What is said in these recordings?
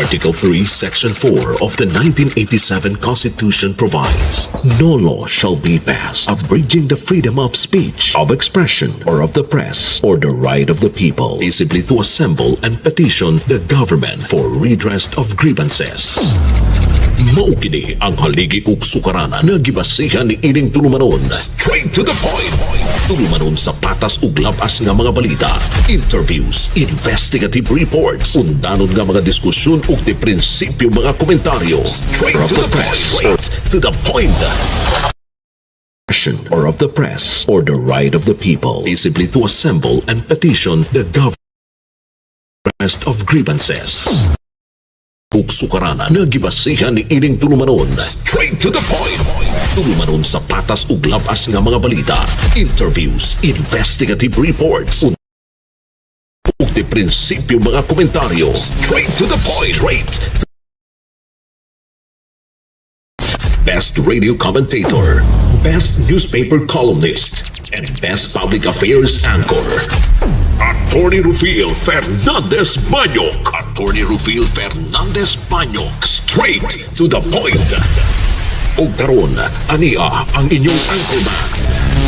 Article 3, Section 4 of the 1987 Constitution provides, "No law shall be passed abridging the freedom of speech, of expression, or of the press, or the right of the people peaceably to assemble and petition the government for redress of grievances." Mao kini ang haligi ug sukaranan nga gibasihan ni ining tulumanon. Straight to the point. Tulumanon sa patas ug labas nga mga balita, interviews, investigative reports, undanon nga mga diskusyon ug di prinsipyo mga komentaryo. Straight to the press. To the point. Or of the press, or the right of the people peaceably to assemble and petition the government of grievances ug sukaranan nga gibasihan ni ining tulumanon. Straight to the point. Tulumanon sa patas ug labas nga mga balita, interviews, investigative reports, ug di prinsipyo mga komentaryo. Straight to the point. Straight. Best radio commentator, best newspaper columnist, and best public affairs anchor. Attorney Rufil Fernandez Banyok. Attorney Rufil Fernandez Banyok. Straight to the point. Ug karon, ania ang inyong anchorman.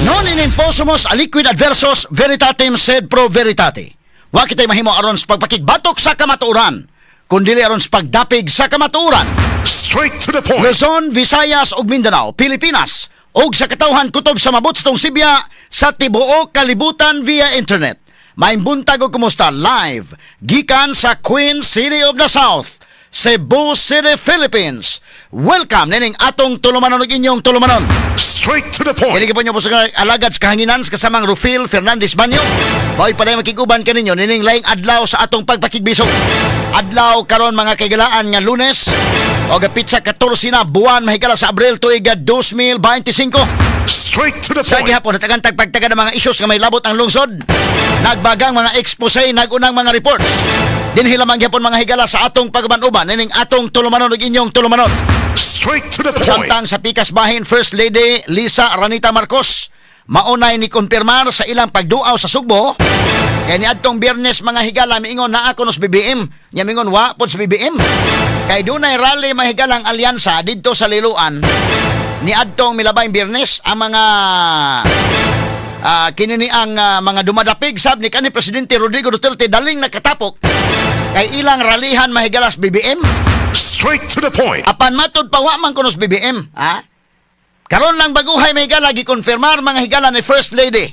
Non in imposumus aliquid adversus veritatem sed pro veritate. Wa kitay mahimo aron sa pagpakigbatok sa kamatuoran, kundi aron sa pagdapig sa kamatuoran. Straight to the point. Luzon, Visayas ug Mindanao, Pilipinas ug sa katawhan kutob sa mabot sa Sibya sa tibuok kalibutan via internet. Maayong buntag ug kumusta live gikan sa Queen City of the South, Cebu City, Philippines. Welcome nining atong tulumanon ug inyong tulumanon. Straight to the point. Kini po niyo po sa alagad sa kahanginan sa kasamang Rufil Fernandez Banyo. Mao'y paday makig-uban kaninyo nining laing adlaw sa atong pagpakigbisog. Adlaw karon, mga kaigalaan, nga Lunes o petsa 14 na buwan, mahigala, sa Abril, tuig 2025. Straight to the Sa point. gihapon natagan pagtaga ng mga isyus nga may labot ang lungsod. Nagbagang mga expose, nagunang mga reports. Dinhi lamang gihapon, mga higala, sa atong pagban-uban nining atong tulumanon ug inyong tulumanon. Straight to the point. Samtang sa pikas bahin, First Lady Lisa Araneta Marcos maunay ni kumpirmar sa ilang pagduaw sa Sugbo. Kay niadtong Biyernes, mga higala, miingon naa kuno sa BBM. Nya mingon wa pod sa BBM. Kay dunay rally, mga higala, ang alyansa didto sa Liloan niadtong milabay Biyernes. Ang mga kinini ang mga dumadapig sab ni kani Presidente Rodrigo Duterte daling nakatapok kay ilang ralihan, mahigala, sa BBM. Straight to the point. Apan matud pa, wa man kuno sa BBM, ha? Karon lang baguhay may higala gikonfirmar, mga higala, ni First Lady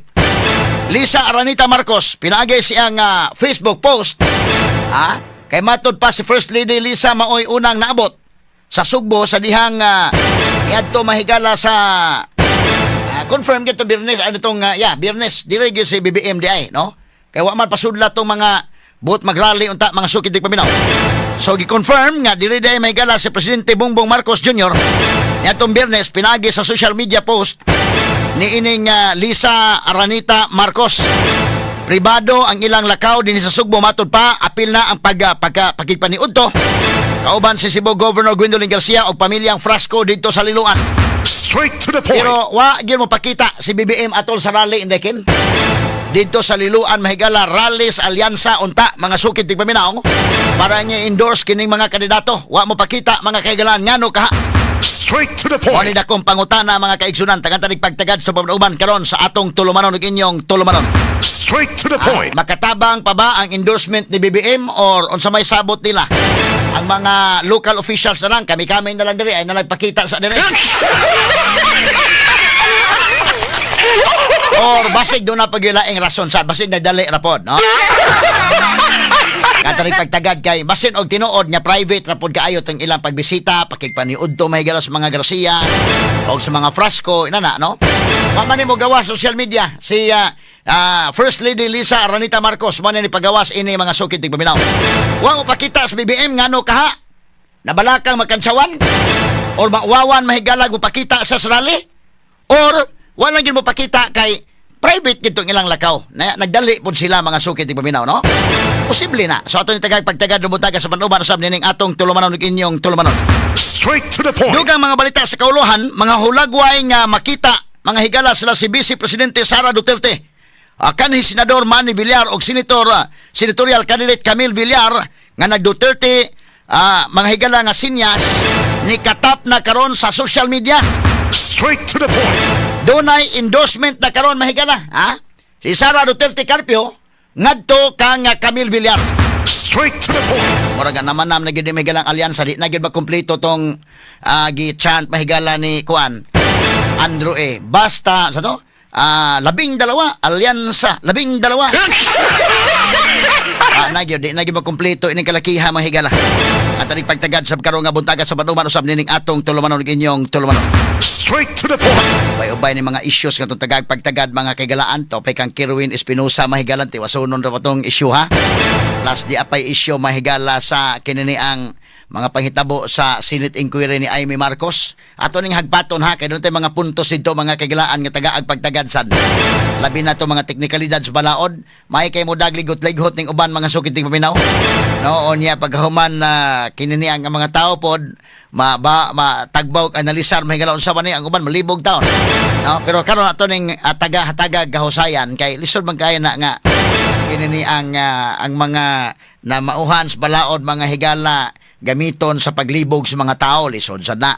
Lisa Araneta Marcos pinaagi siyang Facebook post. Ha? Kay matud pa, si First Lady Lisa maoy unang naabot sa Sugbo sa dihang niadto, mahigala, sa confirm gito Biyernes ano tong yeah, Biyernes dili gyud si BBM di ay, no? Kay wa man pasudla tong mga buot magrally unta, mga sukid tigpaminaw. So gi-confirm nga dili diay, mahigala, si Presidente Bongbong Marcos Jr. niadtong Biyernes pinagi sa social media post ni ining Lisa Araneta Marcos. Pribado ang ilang lakaw dinhi sa Sugbo, matud pa apil na ang pag pagka pakigpaniudto kauban si Cebu Governor Gwendolyn Garcia ug pamilyang Frasco didto sa Liloan. Straight to the point. Pero wa gyud mo pakita si BBM atol sa rally, indekin. Didto sa Liloan, mahigala, rally sa alyansa unta, mga sukid tigpaminaw, para niya endorse kining mga kandidato. Wa mo pakita, mga kaigalan, ngano kaha? Straight to the Mo point. ni dakong pangutana, mga kaigsunan, tagan pagtagad sa uban karon sa atong tulumanon ug inyong tulumanon. Straight to the point. Makatabang pa ba ang endorsement ni BBM or unsa may sabot nila? Ang mga local officials na lang, kami-kami na lang diri ay nalagpakita sa diri. Or basig doon na pagilaing rason sa basig nagdali ra pod, no? Kataring pagtagad kay basin og tinuod nga private ra pod kaayo tong ilang pagbisita, pakigpaniudto, mahigala, sa mga Garcia og sa mga Frasco, ina na, no? Wa man mo gawas social media si First Lady Lisa Araneta Marcos, mo ni pagawas ini, mga sukid tigpaminaw. Wa mo pakita sa BBM, ngano kaha? Nabalakang magkantsawan? Or mauwawan, mahigala, mo pakita sa rally? Or wala gyud mo pakita kay private gitong ilang lakaw? Na, nagdali pod sila, mga sukid tigpaminaw, no? Posible na. So ato ni tagag pagtagad rumutaga sa panuban usab nining atong tulumanon ug inyong tulumanon. Straight to the point. Dugang mga balita sa kauluhan, mga hulagway nga makita, mga higala, sila si Vice Presidente Sara Duterte, kanhi Senador Manny Villar og senatorial candidate Camille Villar nga nag Duterte Mga higala nga sinyas ni katap na karon sa social media. Straight to the point. Dunay endorsement na karon, mahigala, ha? Si Sara Duterte Carpio ngadto kang Camille Villar. Straight to the point. Mura ga naman nam na gyud mahigalang alyansa, di na gyud makumpleto tong gi-chant, mahigala, ni kuan Andrew eh. Basta sa to 12 alyansa, 12. Na gyud, di na gyud makumpleto ining kalakiha, mga higala. At aning pagtagad sa karon nga buntaga sa panuman usab nining atong tulumanon ug inyong tulumanon. Straight to the point. Ubay-ubay ni mga issues nga itong tagag pagtagad, mga kaigalaan to kang Kerwin Espinosa, mahigalan, tiwasunon ra pa tong issue, ha. Plus di apay issue, mahigala, sa kinini ang mga panghitabo sa Senate inquiry ni Imee Marcos. Ato ning hagpaton, ha, kay doon tayo mga puntos dito, mga kaigalaan, nga tagaag pagtagad sad. Labi na to mga teknikalidad sa balaod, may kay mo dagligot-lighot ning uban, mga sukit ning paminaw. No, niya pagkahuman na kinini ang mga tao pod ma ba matagbaw analisar, mahigala, unsa man ni ang uban malibog taon. No, pero karon ato ning taga hataga gahusayan kay lisod man kaayo na nga kinini ang mga namauhan sa balaod, mga higala, gamiton sa paglibog sa mga tao, lisod sad na.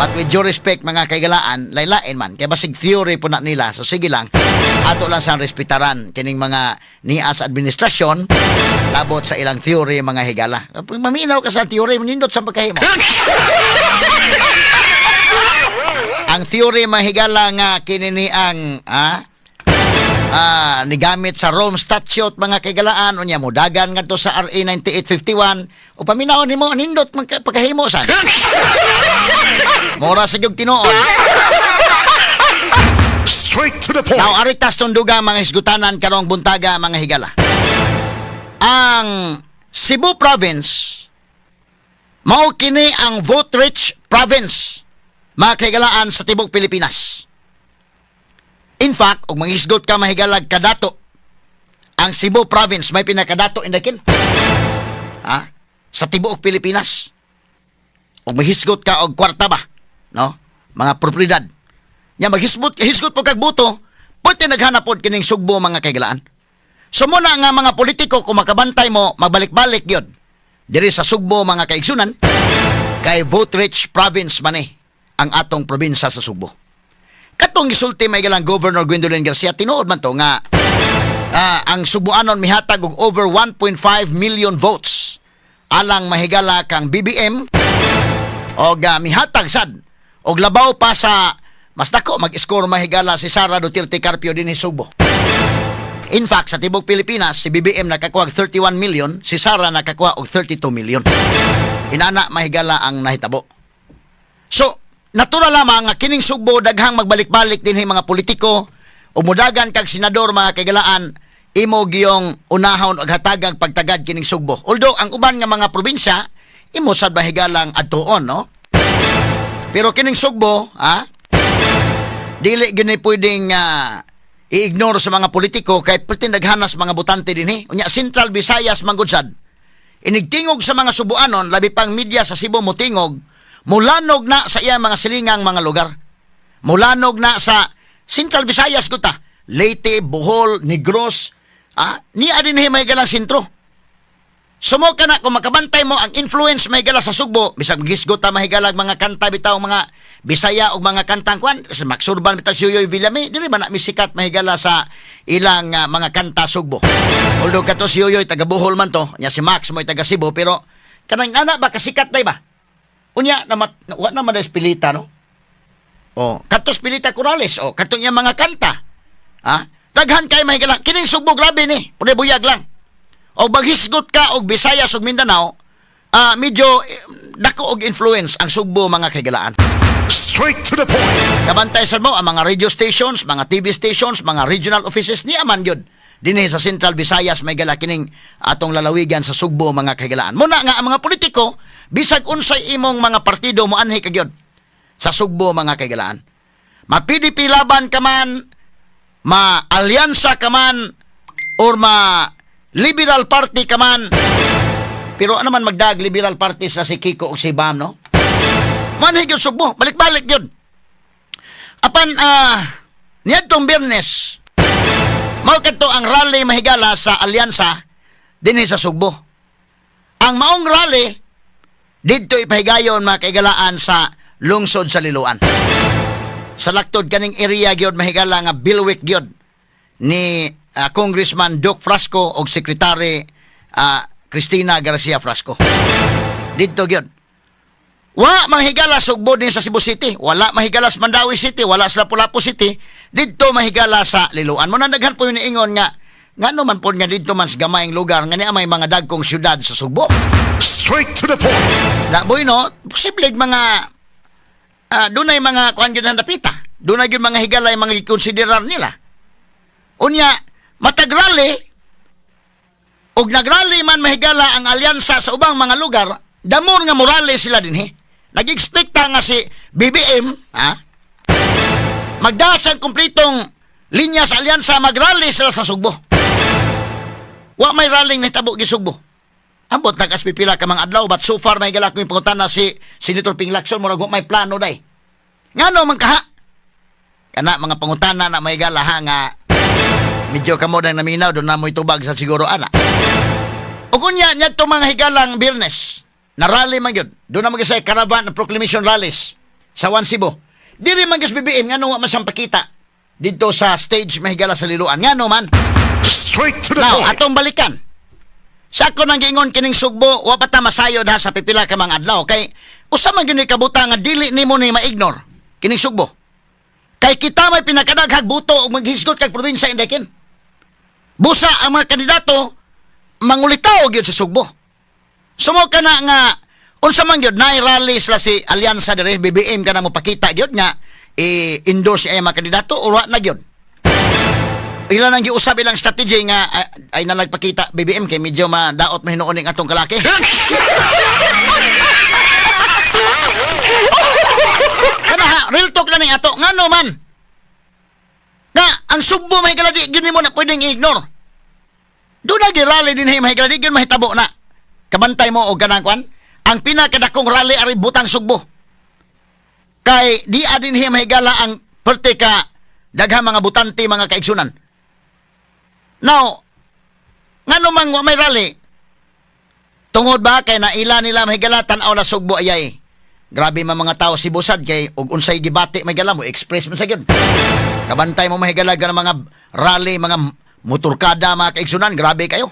But with due respect, mga kaigalaan, laylain man kay basig theory po na nila, so sige lang, ato lang sang respetaran kining mga niya sa administrasyon labot sa ilang theory, mga higala. Maminaw ka sa theory, nindot sa pagkahimo ang theory, mahigala, nga kinini ang nigamit sa Rome Statute, mga kaigalaan, unya mudagan ngadto sa RA 9851 o paminaw nimo, nindot man pagkahimo san mura sa gyud tinuod. Straight to the point. Now, aritas tunduga mga hisgutanan karong buntaga, mga higala. Ang Cebu Province mao kini ang vote rich province, mga kahigalaan, sa tibok Pilipinas. In fact, ug manghisgot ka, mahigalag, kadato ang Cebu Province, may pinakadato indakin. Ha? Sa tibuok Pilipinas. Ug maghisgot ka og kwarta ba, no? Mga propriedad. Nya maghisgot hisgot po kag boto, pwede naghanap pod kining Sugbo, mga kaigalaan. So muna nga mga politiko, kung makabantay mo, magbalik-balik yun diri sa Sugbo, mga kaigsunan, kay vote rich province man eh ang atong probinsya sa Sugbo. Katong gisulti may galang Governor Gwendolyn Garcia, tinuod man to nga ang Sugboanon mihatag og over 1.5 million votes alang, mahigala, kang BBM og mihatag sad og labaw pa sa mas dako mag-score, mahigala, si Sara Duterte Carpio dinhi Sugbo. In fact, sa tibok Pilipinas, si BBM nakakuha og 31 million, si Sara nakakuha og 32 million. Inana, mahigala, ang nahitabo. So, natural lamang nga kining Sugbo daghang magbalik-balik dinhi mga politiko o mudagan kag senador, mga kaigalaan, imo giyong unahon og hatagang pagtagad kining Sugbo. Although ang uban nga mga probinsya imo sad, mahigalang, adtuon, no? Pero kining Sugbo, ha, dili gini pwedeng i-ignore sa mga politiko kay perti naghanas mga botante dinhi. Unya Central Visayas man gud sad. Inigtingog sa mga Subuanon, labi pang media sa Cebu motingog, mulanog na sa iya mga silingang mga lugar. Mulanog na sa Central Visayas kuta. Leyte, Bohol, Negros, niya dinhi may galang sentro. Sumo ka na kung makabantay mo ang influence may gala sa Sugbo, bisag gisgot ta mahigalag mga kanta bitaw mga Bisaya og mga kantang kwan, sa Maxurban bitag si Yoyoy Villame, dili ba na misikat, mahigala, sa ilang mga kanta Sugbo? Although kato si Yoyoy taga Bohol man to, nya si Max mo'y taga Cebu, pero kanang ana ba kasikat day ba? Unya na wa na man Pilita, no? Oh, katos Pilita Corrales, oh, katong iyang mga kanta. Ha? Daghan kay mahigala. Kining Sugbo grabe ni, pud buyag lang. O baghisgot ka og Visayas ug Mindanao, medyo dako og influence ang Sugbo, mga kahigalaan. Straight to the point. Kabantay sad mo ang mga radio stations, mga TV stations, mga regional offices niya man gyud dinhi sa Central Visayas, may gala, kining atong lalawigan sa Sugbo, mga kahigalaan. Muna nga ang mga politiko, bisag unsay imong mga partido, moanhi ka gyud sa Sugbo, mga kahigalaan. Ma PDP Laban ka man, ma Alyansa ka man, or ma Liberal Party ka man. Pero ano man magdag Liberal Party sa si Kiko o si Bam, no? Manhi gyud Sugbo, balik-balik gyud. Apan niadtong Biyernes, mao kadto ang rally, mahigala, sa alyansa dinhi sa Sugbo. Ang maong rally Didto ipahigayon, mga kaigalaan, sa lungsod sa Liloan. Sa laktod kaning area gyud, mahigala, nga bailiwick gyud ni Congressman Duke Frasco og Secretary Cristina Garcia Frasco. Didto gyud. Wa mahigala Sugbo din sa Cebu City, wala mahigala sa Mandaue City, wala sa Lapu-Lapu City, didto mahigala sa Liloan. Mao na daghan po yung niingon nga ngano man po nga didto man sa gamayng lugar nga niya may mga dagkong syudad sa Sugbo. Straight to the point. Da boy no, posible mga dunay mga kuan gyud dapita. Dunay gyud mga higalay mga gikonsiderar nila. Unya, matag rally og nagrally man, mahigala, ang alyansa sa ubang mga lugar, damor nga morally sila dinhi. Nag-expect ta nga si BBM, ha? Magdasang kumpletong linya sa alyansa, magrally sila sa Sugbo. Wa may rallying nahitabo gi Sugbo. Ambot lang kas pipila ka mga adlaw, but so far may gala ko yung pangutana si Senator Ping Lacson, murag wa may plano day. Ngano man kaha? Kana mga pangutana na may gala ha nga medyo kamo nang naminaw doon na mo'y tubag sa siguro ana. Ug unya niadto, mga higalang Biyernes, na rally man gyud. Doon na mag caravan proclamation rallies sa One Cebu. Dili man gyud BBM, ngano wa man siyang pakita didto sa stage, mahigala, sa Liloan? Ngano man? Straight to the Now, point. atong balikan. Sa ako nang giingon kining Sugbo, wa pa ta masayod ha sa pipila ka mga adlaw kay usa man gyud ni kabutang nga dili nimo ni ma-ignore kining Sugbo. Kay kita may pinakadaghag buto ug maghisgot kag probinsya indekin. Busa ang mga kandidato mangulitaw gyud sa Sugbo. Sumo ka na nga unsa man gyud naay rally sila si Alyansa dire, BBM ka na mo pakita gyud nga i-endorse ay mga kandidato o wa na gyud. Ilan ang giusab ilang strategy nga ay nalagpakita BBM kay medyo madaot mahinuon ning atong kalaki. Kana ha, real talk lang ning ato. Ngano man? Nga ang Sugbo may di gyud nimo na pwedeng i-ignore. Doon na rally din may di gyud mahitabo na. Kabantay mo og kanang kwan. Ang pinakadakong rally ari butang Sugbo. Kay di adin mahigala ang perte ka daghang mga butante, mga kaigsunan. Now, ngano mang wa may rally? Tungod ba kay naila nila, mahigala, tan-aw na Sugbo ayay. Grabe man mga tao si Busad kay og unsay gibati may gala mo express man sa gyud. Kabantay mo, mahigala, ng mga rally, mga motorkada, mga kaigsunan, grabe kayo.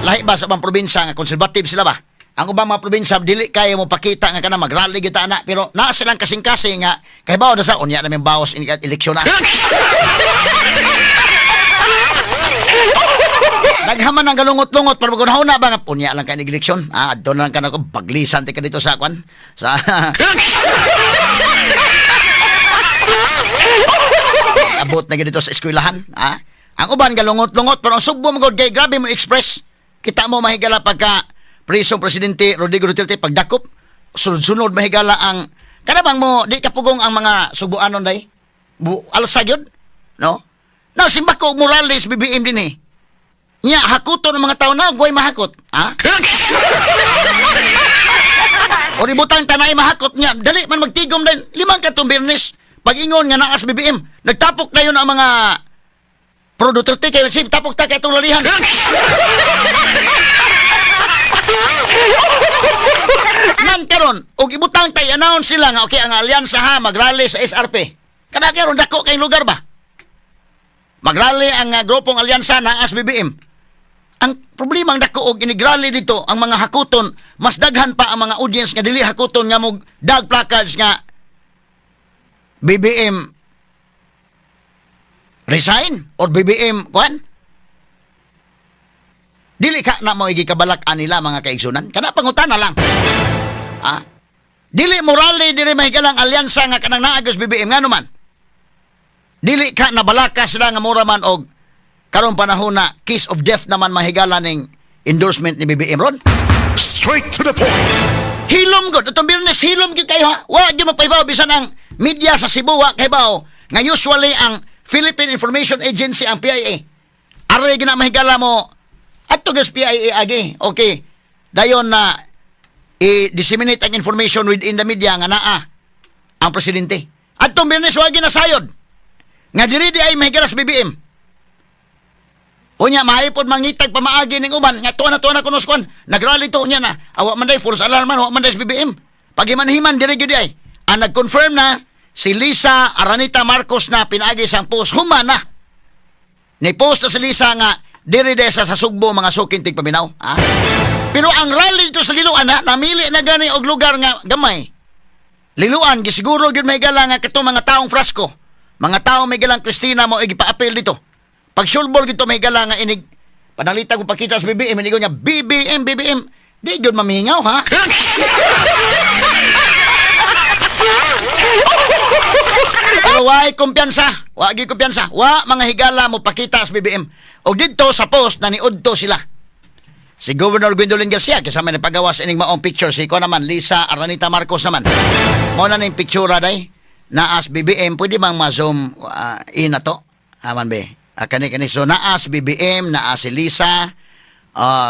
Lahi ba sa ubang probinsya nga conservative sila ba? Ang ubang mga probinsya dili kayo mo pakita nga kana magrally kita ana, pero naa silang kasing-kasing nga kay bawo na sa unya namin bawas in eleksyon na. Naghaman ang galungot-lungot pero magunahuna ba nga unya lang kay eleksyon. Ah, adto na lang ka nako baglisan ti ka dito sa kwan. Sa abot na gyud dito sa eskwelahan, ah. Ang uban galungot-lungot pero ang Sugbo mo gud kay grabe mo express. Kita mo, mahigala, pagka presong presidente Rodrigo Duterte pagdakop, sunod-sunod, mahigala, ang kana bang mo di kapugong ang mga Sugboanon day. Bu alsa gyud, no? Now simbako og Morales BBM din eh. Nya hakuton ang mga tao na goy mahakot, ha? O ibutang tanay mahakot niya, dali man magtigom din limang katong Biyernes. Pag-ingon nga naas BBM, nagtapok na yun ang mga pro Duterte kay sim tapok ta kay itong lalihan. Nan karon og ibutang tay announce sila nga okay ang alyansa ha magrally sa SRP. Kada karon dako kay lugar ba? Magrally ang grupong alyansa naas BBM. Ang problema ang dako og inigrally dito ang mga hakuton, mas daghan pa ang mga audience nga dili hakuton nga mo dag placards nga "BBM resign" or "BBM kuan". Dili ka na mo kabalak nila, mga kaigsunan. Kana pangutana lang. Ah? Dili morally dili mahigalang alyansa nga kanang naagos BBM, ngano man? Dili ka nabalaka sila nga mura man og karon panahon na kiss of death naman, mahigala, ning endorsement ni BBM ron. Straight to the point. Hilom gud atong Biyernes, hilom gyud kayo ha. Wa gyud mapahibaw bisan ang media sa Cebu wa kahibaw nga usually ang Philippine Information Agency, ang PIA. Aray gina, mahigala, mo adto gas PIA agi. Okay. Dayon na i-disseminate ang information within the media nga naa ang presidente. Adtong Biyernes wa gyud nasayod nga diri di ay mahigala sa BBM. Unya maipod mangitag pamaagi ning uban nga tuwa na kunos kuan. Nagrally to unya na. Awa man day false alarm man, wa man day sa BBM. Pagimanhiman diri gyud ay. Ang nag-confirm na si Lisa Aranita Marcos na pinaagi sang post human na. Ni post na si Lisa nga diri day sa Sugbo, mga suking tigpaminaw. Ha? Pero ang rally dito sa Liloan na namili na gani og lugar nga gamay. Liloan gisiguro gyud may gala nga katong mga taong Frasco. Mga taong may galang Cristina mo igipa-appeal dito. Pag sulbol gito may gala nga inig panalita ko pakita sa BBM, inigo niya BBM BBM, di gyud mamingaw, ha. Pero why kumpiyansa? Wa gyud kumpiyansa. Wa mga higala mo pakita sa BBM. Og didto sa post na niudto sila. Si Governor Gwendolyn Garcia kaysa may nagpagawas ining maong picture si ko naman Lisa Aranita Marcos naman. Mo na ning picture day naas BBM, pwede bang ma-zoom in na to? Aman be. Kani kani, so naas BBM, naa si Lisa,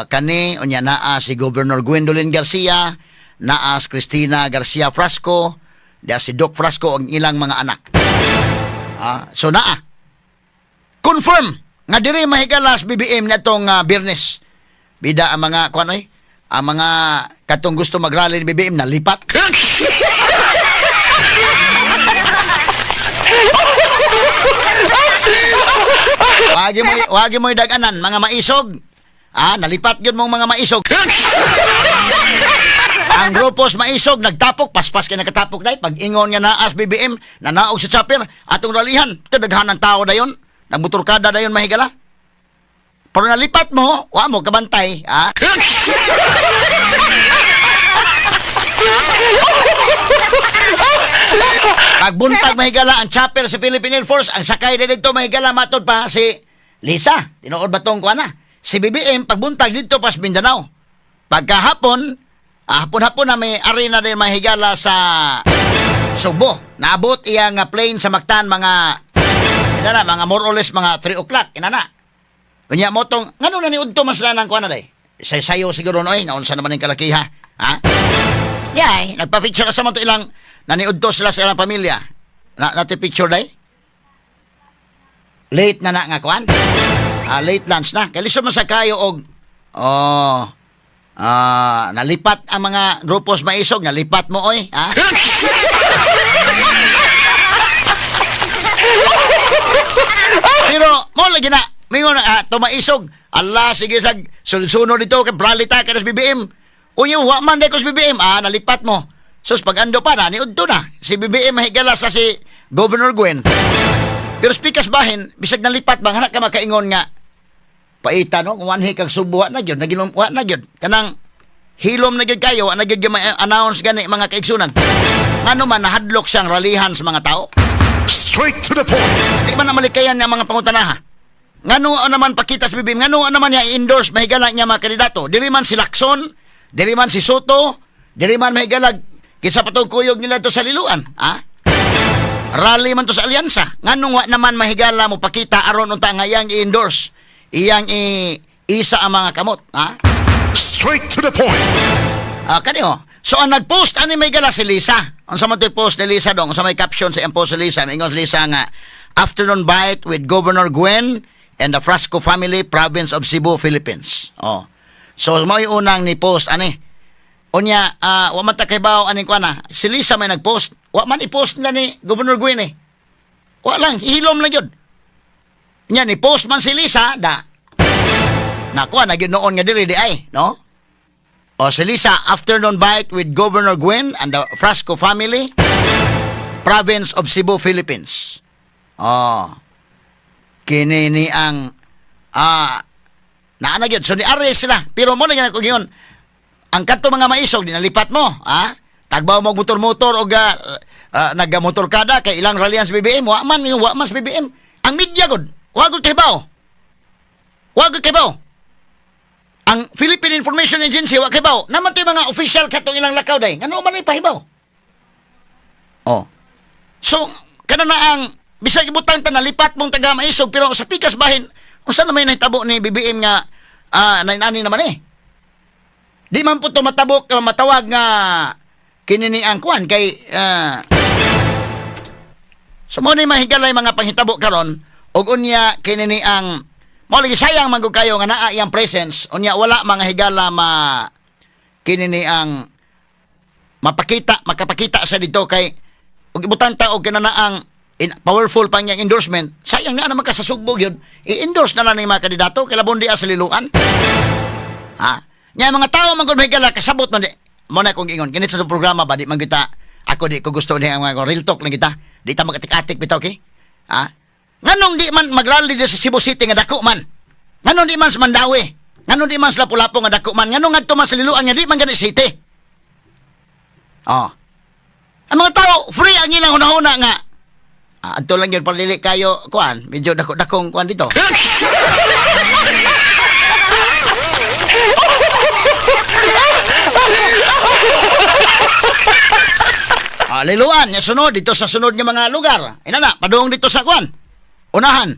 kani unya naa si Governor Gwendolyn Garcia, naas Cristina Garcia Frasco, diya si Doc Frasco ang ilang mga anak. So naa. Confirm nga diri mahigalas BBM natong Biyernes. Bida ang mga kuan oy, ang mga katong gusto magrally ni BBM nalipat. Wagi mo daganan mga maisog. Nalipat gyud mong mga maisog. Ang grupos maisog nagtapok, paspas kay nakatapok day pag ingon nga naas BBM, nanaog sa chopper atong ralihan. Ito daghan ang tao dayon, nagmotorkada dayon mahigala. Pero nalipat mo, wa mo kabantay, ha? Pagbuntag mahigala ang chopper sa Philippine Air Force, ang sakay na dito mahigala matod pa si Lisa. Tinuod ba tong kuana? Si BBM pagbuntag dito pa sa Mindanao. Pagkahapon, hapon-hapon na may arena din mahigala sa Sugbo. Naabot iyang plane sa Mactan mga inana, mga more or less mga 3 o'clock inana. Unya mo tong ngano na ni udto mas lanang kuana day. Say-sayo siguro no eh, naunsa naman ning kalakiha, ha? Yay, nagpa-picture sa man to ilang naniudto sila sa ilang pamilya. Na nati picture day. Late na na nga kuan. Late lunch na. Kay lisod man sa kayo og oh nalipat ang mga grupos maisog, nalipat mo oy, ha? Pero mo lagi na mingon tumaisog. Allah sige sag sunod-sunod dito kay bralita ka sa BBM. Unya wa man day ko sa BBM, nalipat mo. Sus pag-ando pa na niudto na si BBM mahigala sa si Governor Gwen. Pero speakers bahin bisag nalipat bang hanak ka makaingon nga paita no kung wanhi kag subo wa na gyud nagilom wa na gyud kanang hilom na gyud kayo wa na gyud announce gani mga kaigsunan. Ngano man nahadlok siyang ralihan sa mga tao. Straight to the point. Di ba na malikayan nga mga pangutanaha? Ngano naman pakita sa BBM? Ngano naman niya i-endorse mahigala niya mga kandidato? Dili man si Lacson, dili man si Soto, dili man mahigalag kinsa pa tong kuyog nila to sa Liloan, ha? Rally man to sa alyansa. Nganong wa naman mahigala mo pakita aron unta nga iyang i-endorse, iyang i-isa ang mga kamot, ha? Straight to the point. Kani oh. So ang nag-post ani may gala si Lisa. Unsa man to'y post ni Lisa dong? Unsa may caption sa iyang post ni Lisa? Mingon si Lisa nga afternoon bite with Governor Gwen and the Frasco family, province of Cebu, Philippines. Oh. So mao unang ni post ani. Unya wa man ta kaybaw aning kuan na. Si Lisa may nag-post. Wa man i-post nila ni Governor Gwen eh. Wa lang, hilom lang yun. Nya ni post man si Lisa da. Nakuha na gyud noon nga diri di ay, no? O si Lisa, afternoon bite with Governor Gwen and the Frasco family, province of Cebu, Philippines. Oh. Kini ni ang naa na gyud. So ni Ari sila. Pero mo lang ako giyon. Ang kadto mga maisog dinalipat mo, ha? Tagbaw mo motor-motor og nagamotorkada kay ilang ralyan sa BBM, wa man sa BBM. Ang media gud, wa gud kahibaw. Wa gud kahibaw. Ang Philippine Information Agency wa kahibaw. Naman to'y mga official katong ilang lakaw day. Ngano man ay pahibaw? Oh. So kana na ang bisag ibutang ta nalipat mong taga maisog pero sa pikas bahin unsa na may nahitabo ni BBM nga nainani naman eh. Di man po to matabok matawag nga kini ni ang kuan kay so mo ni mahigalay mga panghitabo karon og unya kini ni ang Mo lagi sayang man gud kayo nga naa iyang presence, unya wala, mga higala, ma kini ni ang mapakita, makapakita sa dito kay ug ibutan ta og kinanaang powerful pa niyang endorsement. Sayang na naman ka sa Sugbo yun, i-endorse na lang ni mga kandidato kay labon di sa Liloan, ha. Nya mga tao man gud, mahigala, kasabot man di mo na kung ingon kini sa programa ba. Di man kita, ako di ko gusto niya ang mga real talk lang kita, di ta magatik-atik bitaw, okay, ha. Nganong di man magrally di sa Cebu City nga dako man? Nganong di man sa Mandaue? Nganong di man sa Lapu-Lapu nga dako man? Nganong ngadto man sa Liloan nga di man gani city? Oh, ang mga tao, free ang ilang hunahuna nga adto lang yun palili kayo kuan, medyo dako-dakong kuan dito. Liloan, ya sunod dito sa sunod nga mga lugar. Ina na, padung dito sa kuan. Unahan.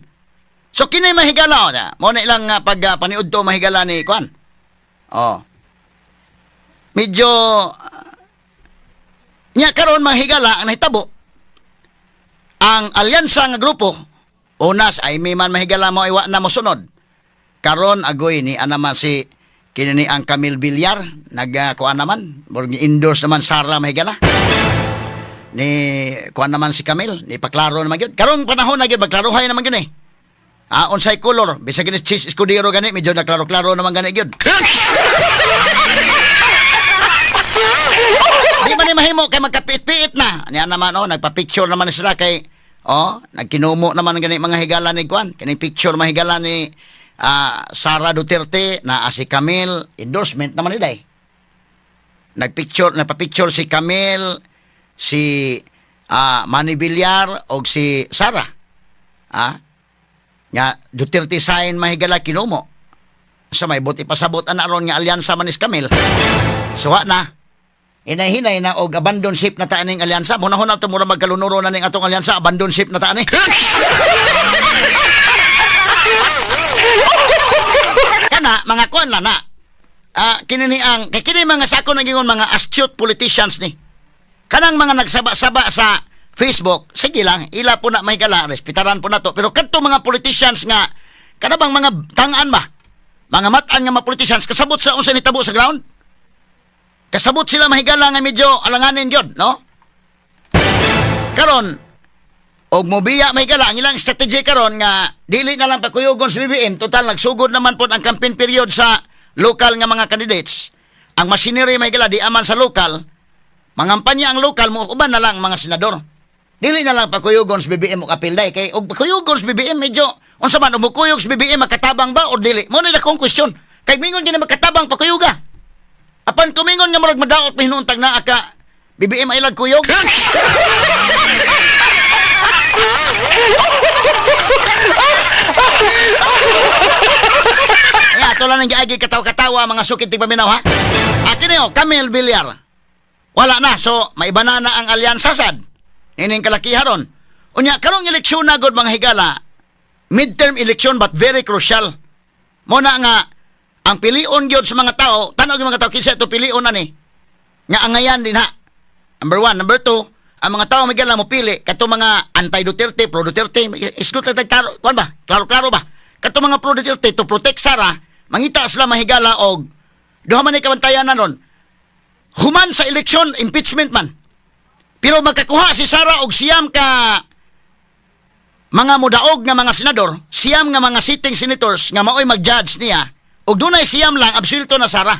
So kini, mahigala, oh, na. Mo na ilang pag paniud to, mahigala, ni kuan. Oh. Medyo nya karon, mahigala, ang nahitabo ang alyansa nga grupo unas ay may man, mahigala, mo iwa na mo sunod karon agoy ni ana man si kini ni ang Camille Villar nag kuan naman, murag endorse naman Sara, mahigala, ni kuan naman si Camille ni paklaro naman gyud karong panahon na gyud, magklarohay naman gyud eh. Unsay color bisag gani Chiz Escudero gani, medyo naklaro-klaro naman gani gyud. Di man ni mahimo kay magkapiit-piit na. Niya naman oh, nagpa-picture naman sila kay oh, nagkinumo naman gani, mga higala, ni kuan. Kining picture, mahigala, ni Sara Duterte na si Camille, endorsement naman ni day. Nagpicture, nagpa-picture si Camille, si Manny Villar og si Sara. Nga Duterte sign, mahigala, kinumo. Sa may buti pasabot ana ron nga alyansa man is Camille. Suwa na. Hinay-hinay na og abandon ship na ta ning alyansa. Muna-huna to mura magkalunuro na ning atong alyansa, abandon ship na ta ani. Kana mga kuan lang na. Kini ni ang kay kini mga sako nag-ingon mga astute politicians ni. Kanang mga nagsaba-saba sa Facebook, sige lang, ila po na, mahigala, respetaran po na to. Pero kadto mga politicians nga kana bang mga tangan ba? Mga matan nga mga politicians kasabot sa unsa nitabo sa ground. Kasabot sila, mahigala, nga medyo alanganin gyud, no? Karon, og mobiya, mahigala, ang ilang strategy karon nga dili na lang pakuyugon sa BBM, total nagsugod naman pod ang campaign period sa local nga mga candidates. Ang machinery, mahigala, di aman sa local, mangampanya ang local mo, uban na lang mga senador. Dili na lang pakuyugon sa BBM og apil day kay og pakuyugon sa BBM medyo unsa man, og mukuyog sa BBM, makatabang ba or dili? Mo na akong question. Kay mingon gini makatabang pakuyuga. Apan kumingon nga murag madaot pahinuuntag naa ka BBM ay kuyog. Kaya ato lang ang giagi katawa-katawa, mga sukit tigpaminaw, ha. Akin niyo, Camille Villar. Wala na, so maiba na na ang alyansa sad. Ining kalakiha ron. Unya, karong eleksyon na gud, mga higala, midterm election but very crucial. Mo na nga, ang pilion gyud sa mga tao, tanaw gyud mga tao, kinsa ito pilion na ni. Nga angayan din ha. Number one. Number two, ang mga tao may mo pili, kato mga anti-Duterte, pro-Duterte, isgot lang tag kuan ba? Klaro-klaro ba? Kato mga pro-Duterte, to protect Sara, mangita sila, mahigala, og duha man ni kabantayan na ron. Human sa eleksyon, impeachment man. Pero magkakuha si Sara og 9 ka mga mudaog nga mga senador, 9 nga mga sitting senators nga maoy mag-judge niya, og dunay 9 lang, absuelto na Sara.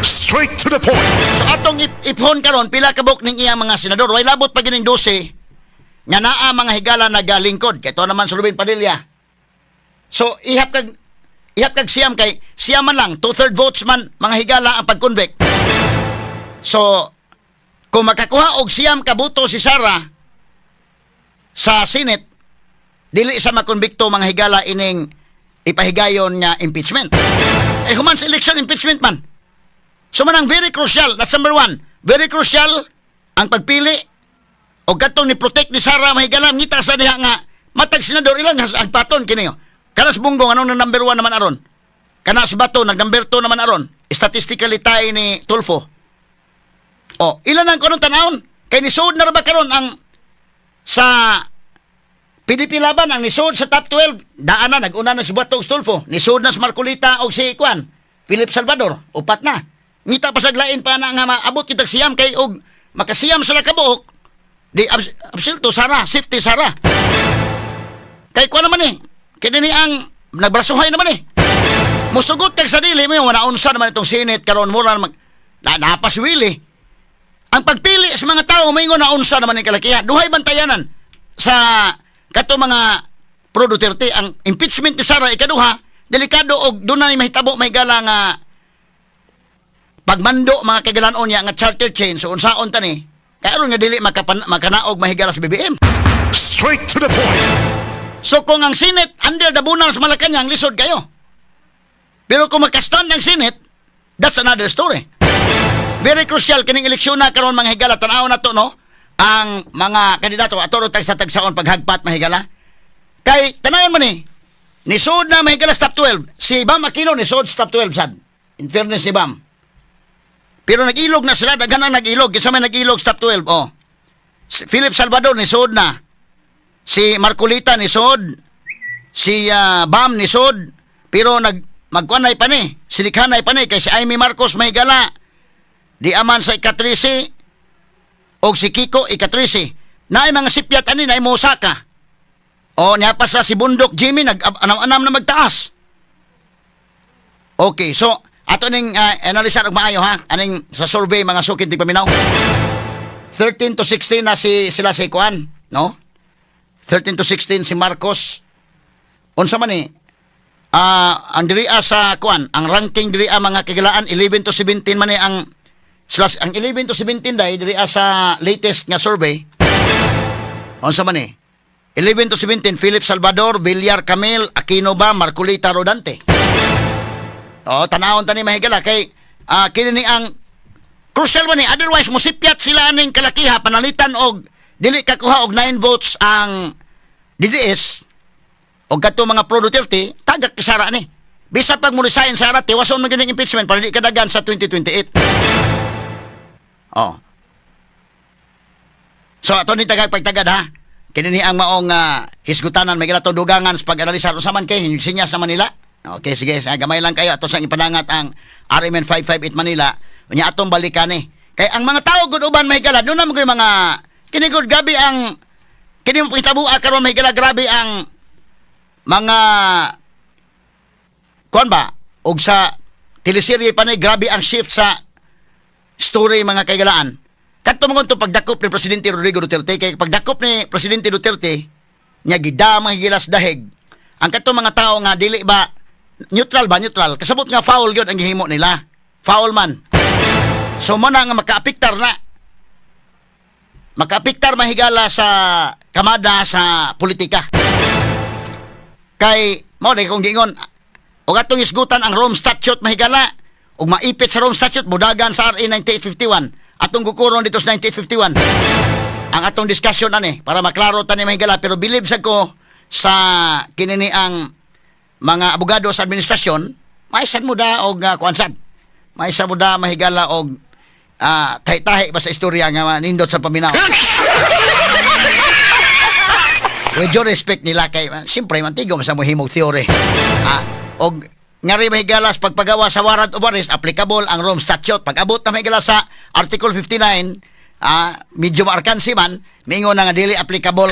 Straight to the point. So atong iphon karon pila ka buok ning iyang mga senador. Way labot pa gining 12 nga naa, mga higala, nagalingkod. Kay to naman si Robin Padilla. So ihap kag 9 kay 9 man lang, two-third votes man, mga higala, ang pag-convict. So kung makakuha og 9 ka boto si Sara sa Senate, dili sa makonbikto, mga higala, ining ipahigayon nga impeachment. Eh human sa election, impeachment man. So manang very crucial, that's number one. Very crucial ang pagpili o katong ni protect ni Sara, mahigala, ngita sa diha nga matag senador ilang agpaton kini. Kanas Bong Go anong na number one naman aron? Kanas Bato nag number two naman aron. Statistically tayo ni Tulfo. O, ilan ang kanong tanawon? Kay ni suod na ra ba karon ang sa PDP Laban ang nisod sa top 12, daan na, nag-una na si Bato ug Tulfo, nisod na si Marcoleta og si Kwan, Philip Salvador, upat na. Ngita pa sa lain pa na nga maabot kitag siyam kay og makasiyam sila kabuok, di absilto Sara, safety Sara. Kay kuan naman eh, kini ni ang nagbrasuhay naman eh. Musugot kag sa dili mo yung wala unsa naman itong Senate karon mura naman na napaswili. Ang pagpili sa mga tao moingon na unsa naman ang kalakihan. Duhay bantayanan sa kato mga pro Duterte ang impeachment ni Sara ikaduha, delikado og dunay mahitabo may gala nga pagmando mga kaigalan niya nga charter change, so unsaon ta ni kay aron nga dili makanaog mahigala sa BBM. Straight to the point. So kung ang Senate under the bunal sa Malacanang, lisod kayo. Pero kung makastand ang Senate, that's another story. Very crucial kining eleksyon na karon, mga higala, tan-aw na to, no? Ang mga kandidato ato tag sa tagsaon paghagpat, mahigala. Kay tanawon man ni nisod na mahigala sa top 12. Si Bam Aquino nisod sa top 12 sad. In fairness si Bam. Pero nag-ilog na sila, daghan ang nag-ilog. Kinsa may nag-ilog sa top 12, oh. Si Philip Salvador nisod na. Si Marcoleta nisod. Si Bam nisod. Pero magkuanay pa ni. Silikhanay pa ni kay si Imee Marcos mahigala. Di aman sa ika-13 og si Kiko ika-13. Naay mga sipyat ani, naay mosaka. O niya pa sa si Bundok Jimmy nag anam-anam na magtaas. Okay, so ato ning analisar og maayo ha, aning sa survey, mga sukid tigpaminaw. 13 to 16 na si sila si Kuan, no? 13 to 16 si Marcos. Unsa man ni? Ang diri sa kuan, ang ranking diri mga kagilaan, 11 to 17 man ni ang sila, ang 11 to 17 dai diri sa latest nga survey. Unsa man ni? 11 to 17, Philip Salvador, Villar Camille, Aquino ba, Marcoleta Rodante. O, tanawon tani mahigala kay kini ni ang crucial man ni, otherwise musipyat sila aning kalakiha panalitan og dili kakuha og 9 votes ang DDS og kadto mga pro Duterte, tagak kay Sara ni. Bisa pag mo resign Sara, tiwason man gyud ang impeachment para di kadagan sa 2028. Oh. So ato ni tagag pagtagad ha. Kini ni ang maong hisgutanan may to dugangan sa pag-analisar unsa man kay sinyas sa Manila. Okay, sige, gamay lang kayo ato sang ipanangat ang RMN 558 Manila. Unya atong balikan ni. Kay ang mga tao gud uban may gala, doon naman ko'y mga kini gud gabi ang kini mo pangitabo karon may gala, grabe ang mga kuan ba og sa teleserye pa ni, grabe ang shift sa story, mga kaigalaan. Kadto mo to pagdakop ni Presidente Rodrigo Duterte, kay pagdakop ni Presidente Duterte nya gidama gilas dahig. Ang kadto mga tao nga dili ba neutral ba neutral, kasabot nga foul gyud ang gihimo nila. Foul man. So mo na nga makaapektar na. Makaapektar mahigala sa kamada sa politika. Kay mo na kung giingon og atong isgutan ang Rome Statute mahigala ug maipit sa Rome Statute budagan sa RA 9851, atong gukuron dito sa 9851 ang atong discussion ani para maklaro tani mahigala, pero believe sa ko sa kinini ang mga abogado sa administrasyon, maisan mo da og kuan sad, maisan mo da mahigala og tahi-tahi ba sa istorya nga nindot sa paminaw. With due respect nila kay siyempre mantigo sa mo himog theory. Og ngari mahigalas pagpagawa sa warrant of arrest, applicable ang Rome Statute. Pag abot na mahigala sa Article 59, medyo maarkansi man, mingon na nga dili applicable.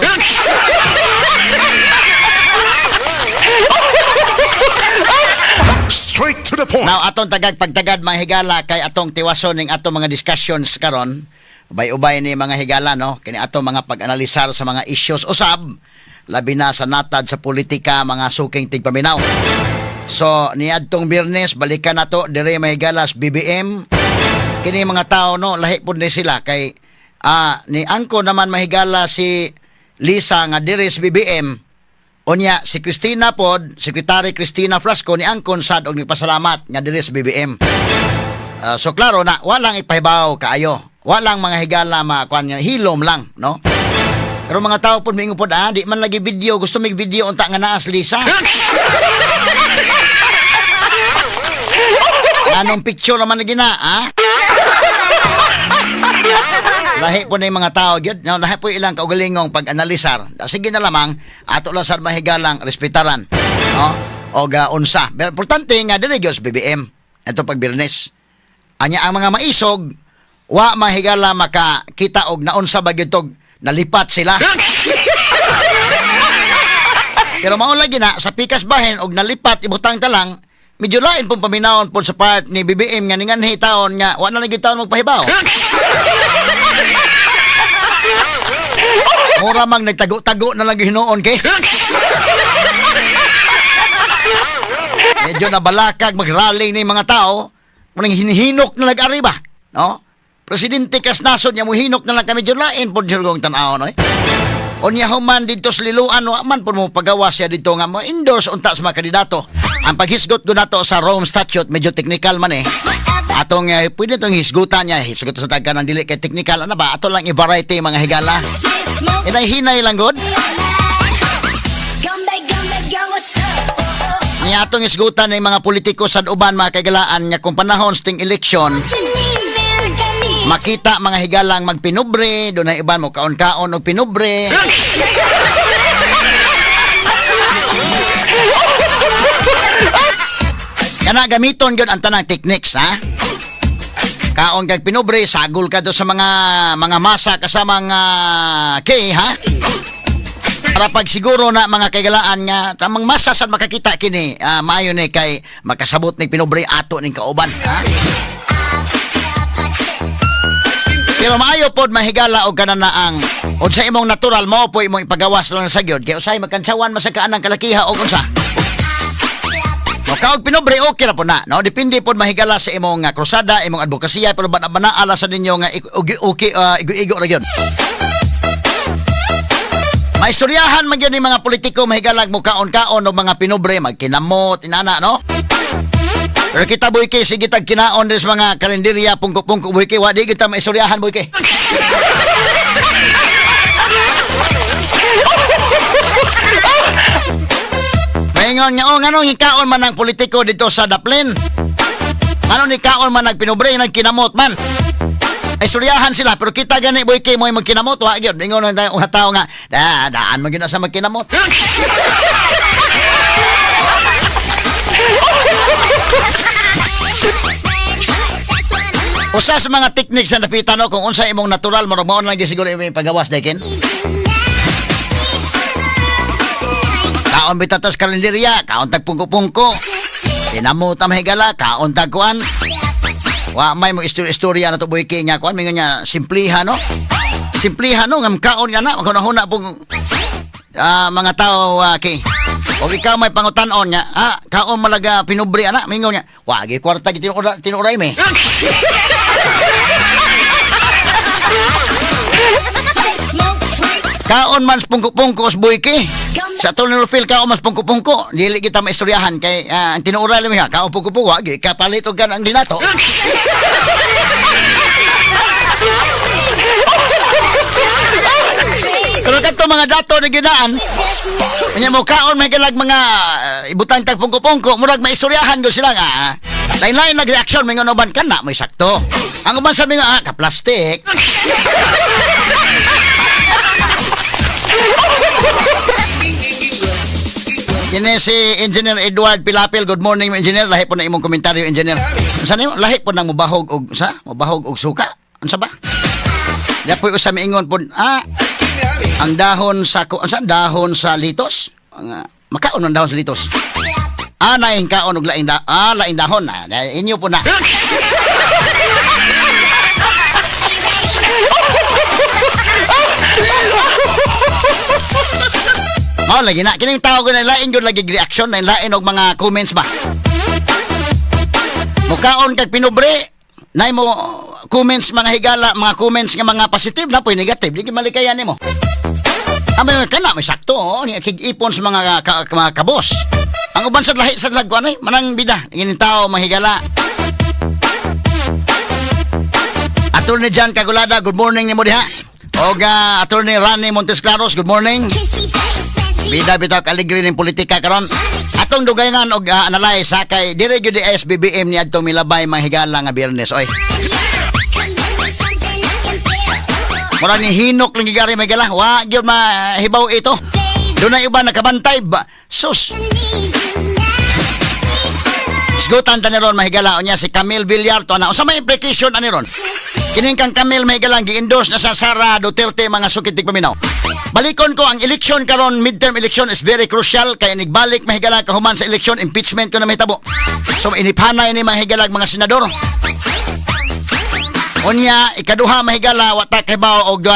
Straight to the point. Now, atong tagag pagtagad mga higala kay atong tiwason ning atong mga discussions karon. Ubay-ubay ni mga higala, no, kini atong mga pag-analisar sa mga issues usab labi na sa natad sa politika, mga suking tigpaminaw. So niadtong Biyernes balikan nato dire mahigalas BBM. Kini mga tao, no, lahi pud ni sila kay ni angko naman mahigala si Lisa nga dire sa BBM. Unya si Christina pod, Secretary Christina Frasco ni angkon sad og nagpasalamat nga diri sa BBM. So klaro na walang ipahibaw kaayo. Walang mga higala makuan nga hilom lang, no? Pero mga tao pod moingon pod, di man lagi video, gusto mig video unta nga naas Lisa. Anong picture naman lagi na, ah? Lahi po na yung mga tao gyud, no? Lahi po ilang kaugalingong pag-analisar. Sige na lamang ato lang sad mahigalang respetaran, no? O ga unsa. Pero importante nga dili gyud sa BBM ito pag Biyernes. Anya ang mga maisog wa mahigala makakita og naunsa ba gyud tog nalipat sila. Pero mao lagi na sa pikas bahin og nalipat ibutang ta lang, medyo lain pong paminawon po sa part ni BBM nga ninganhi taon nga wa na lagi taon magpahibaw. Mura mang nagtago-tago na lang hinuon kay. Medyo nabalakag magrally ni mga tao, munang hinihinok na nag-ari ba, no? Presidente kas nasod niya mohinok na lang kami, medyo lain po jud tan-aw, no? Eh? Unya human dito sa Liloan, wa man po mo pagawa siya dito nga mo endorse unta sa mga kandidato. Ang paghisgot ko nato sa Rome Statute medyo technical man eh. Atong pwede tong hisgutan niya, hisgot sa tagka ng dili kay technical ano ba? Ato lang i-variety mga higala. Hinay-hinay lang gud. Niya atong hisgutan ng mga politiko sa uban mga kagalaan nga kung panahon sa ting eleksyon makita mga higalang magpinubre, doon na iban mo kaon-kaon og pinubre. Kana gamiton gyud ang tanang techniques, ha? Kaon kag pinubre, sagol ka do sa mga masa kasama nga kay, ha? Para pag siguro na mga kaigalaan nga tamang masa sad makakita kini, maayo ni kay makasabot ni pinubre ato ning kauban, ha? Pero maayo pod mahigala og kanan na ang unsa imong natural mo po imong ipagawas lang sa gyud kay usahay magkantsawan man sa kaanang kalakiha og unsa. Mo kaog pinubre okay ra po na, no? Depende pod mahigala sa imong krusada, imong advokasya, pero bana-bana sa ninyo nga okay, igo-igo ra gyud. Maistoryahan man gyud ni mga politiko mahigalag mo kaon-kaon og mga pinubre, magkinamot, inana, no? Pero kita boyke, sige tag kinaon des mga kalenderya, pungko-pungko boyke, wa di kita maistoryahan boyke. Maingon nga, oh, nganong hikaon man ang politiko dito sa Daplin? Ano ni kaon man nagpinubre, nagkinamot man? Ay suryahan sila, pero kita gani boyke mo magkinamot, wa gyud. Ingon ang mga tao nga, da, daan man gyud na sa magkinamot. Usa sa mga techniques na napita no, kung unsa imong natural, murag mao na lang gyud siguro imong pagawas dekin. Kaon bitatas kalenderya, kaon tag pungko-pungko. Tinamot ang mahigala, kaon tag kuan. Wa may mo istorya na to boyke nga kuan, mingon niya simpliha no. Simpliha no, ngam kaon nga na, maghuna-huna pong mga tao kay. O ikaw may pangutan-on nga, kaon malaga pinubre ana, mingon niya, wa gi kwarta gi tinuray me. Kaon man sa pungko-pungko sa boyke. Sa Tony Rufil, kaon man sa pungko-pungko. Dili kita maistoryahan kay ang tinuray lang niya, kaon pungko-pungko, wa gi kapalit og ang dinato. Pero kadto mga dato na ginaan, kanya mo kaon may galag mga ibutang tag pungko-pungko, murag maistoryahan go sila nga. Lain-lain nag-reaction, may nga uban ka na, may sakto. Ang uban sabi nga, ka-plastic. Kini si Engineer Edward Pilapil. Good morning, Engineer. Lahi po na imong komentaryo, Engineer. Sa nimo, lahi po nang mubahog og sa mubahog og suka. Unsa ba? Di po usa miingon po, ang dahon sa unsa dahon sa litos? Ang, makaon ang dahon sa litos. Naing kaon og laing laing dahon na. Inyo po na. Mao lagi na kining tao ko na lain gyud lagi reaction, na lain og mga comments ba. Mukaon kag pinubre, nay mo comments mga higala, mga comments nga mga positive na po'y negative, di malikayan nimo. Amay kana may sakto oh, ni kig-ipon sa mga mga kabos. Ang uban sa lahi sa lagwan ay manang bida kining tao mahigala. Attorney John Cagulada, good morning nimo diha. Og Attorney Rani Montesclaros, good morning. Bida bitaw kaligri ning politika karon. Atong dugayangan og analyze ha kay dire gyud SBBM ni adtong milabay mga higala nga Biyernes oy. Mura ni hinok lang gigari may gala. Wa gyud mahibaw ito. Doon na iba nakabantay ba? Sus. Sgutan ta ni ron, mahigala, unya si Camille Villar to na. Unsa may implication ani ron? Kining kang Camille, mahigala, gi-endorse na sa Sara Duterte, mga suking tigpaminaw. Balikon ko ang election karon, midterm election is very crucial kay inigbalik, mahigala, kahuman sa election, impeachment ko na mahitabo. So inipanay ni, mahigala, mga senador. Unya ikaduha, mahigala, wa ta kahibaw og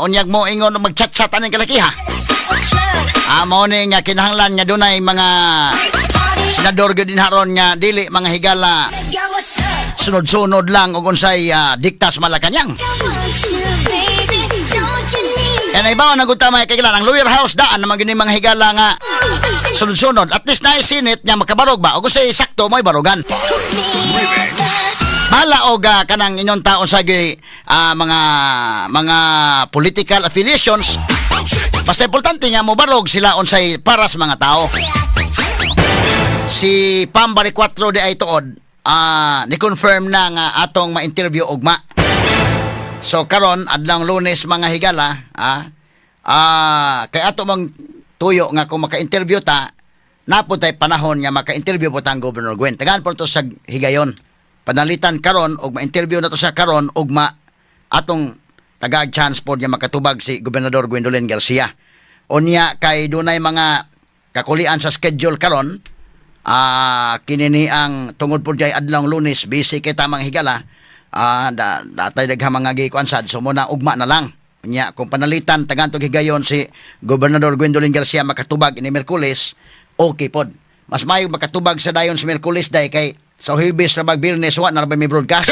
unyag mo ingon mag-chat-chat aning kalakiha. Ah, mao ni nga kinahanglan nga dunay mga senador gyud din haron nga dili, mga higala, sunod-sunod lang og unsay dikta sa Malacañang. Kaya naibaw na gud ta, mga kailan, ang lower house daan naman gyud ni, mga higala, nga sunod-sunod. At least na Senate nga makabarog ba og unsay sakto mo'y barugan. Bahala og kanang inyong taon sa mga political affiliations. Basta importante nga mobarog sila unsay para sa mga tao. Si Pam Baricuatro di ay tuod ni confirm na nga atong ma-interview ugma. So karon adlawng Lunes, mga higala, kay ato mang tuyo nga kung maka-interview ta, napod tay panahon nga maka-interview po tang Governor Gwen. Tagaan po to sa higayon. Panalitan karon og ma-interview na to sa karon ugma, atong tagaag chance po nga makatubag si Gobernador Gwendolyn Garcia. Unya kay dunay mga kakulian sa schedule karon, kinini ang tungod po jay adlawng Lunes, busy kita, mga higala, datay daghang mga gikuan sad, so muna ugma na lang. Nya kung panalitan tagaan tog higayon si Gobernador Gwendolyn Garcia makatubag ini Miyerkules, okay pod. Mas mayo makatubag sa dayon sa Miyerkules day kay sa Huwebes ra bag Biyernes wa na ra ba may broadcast.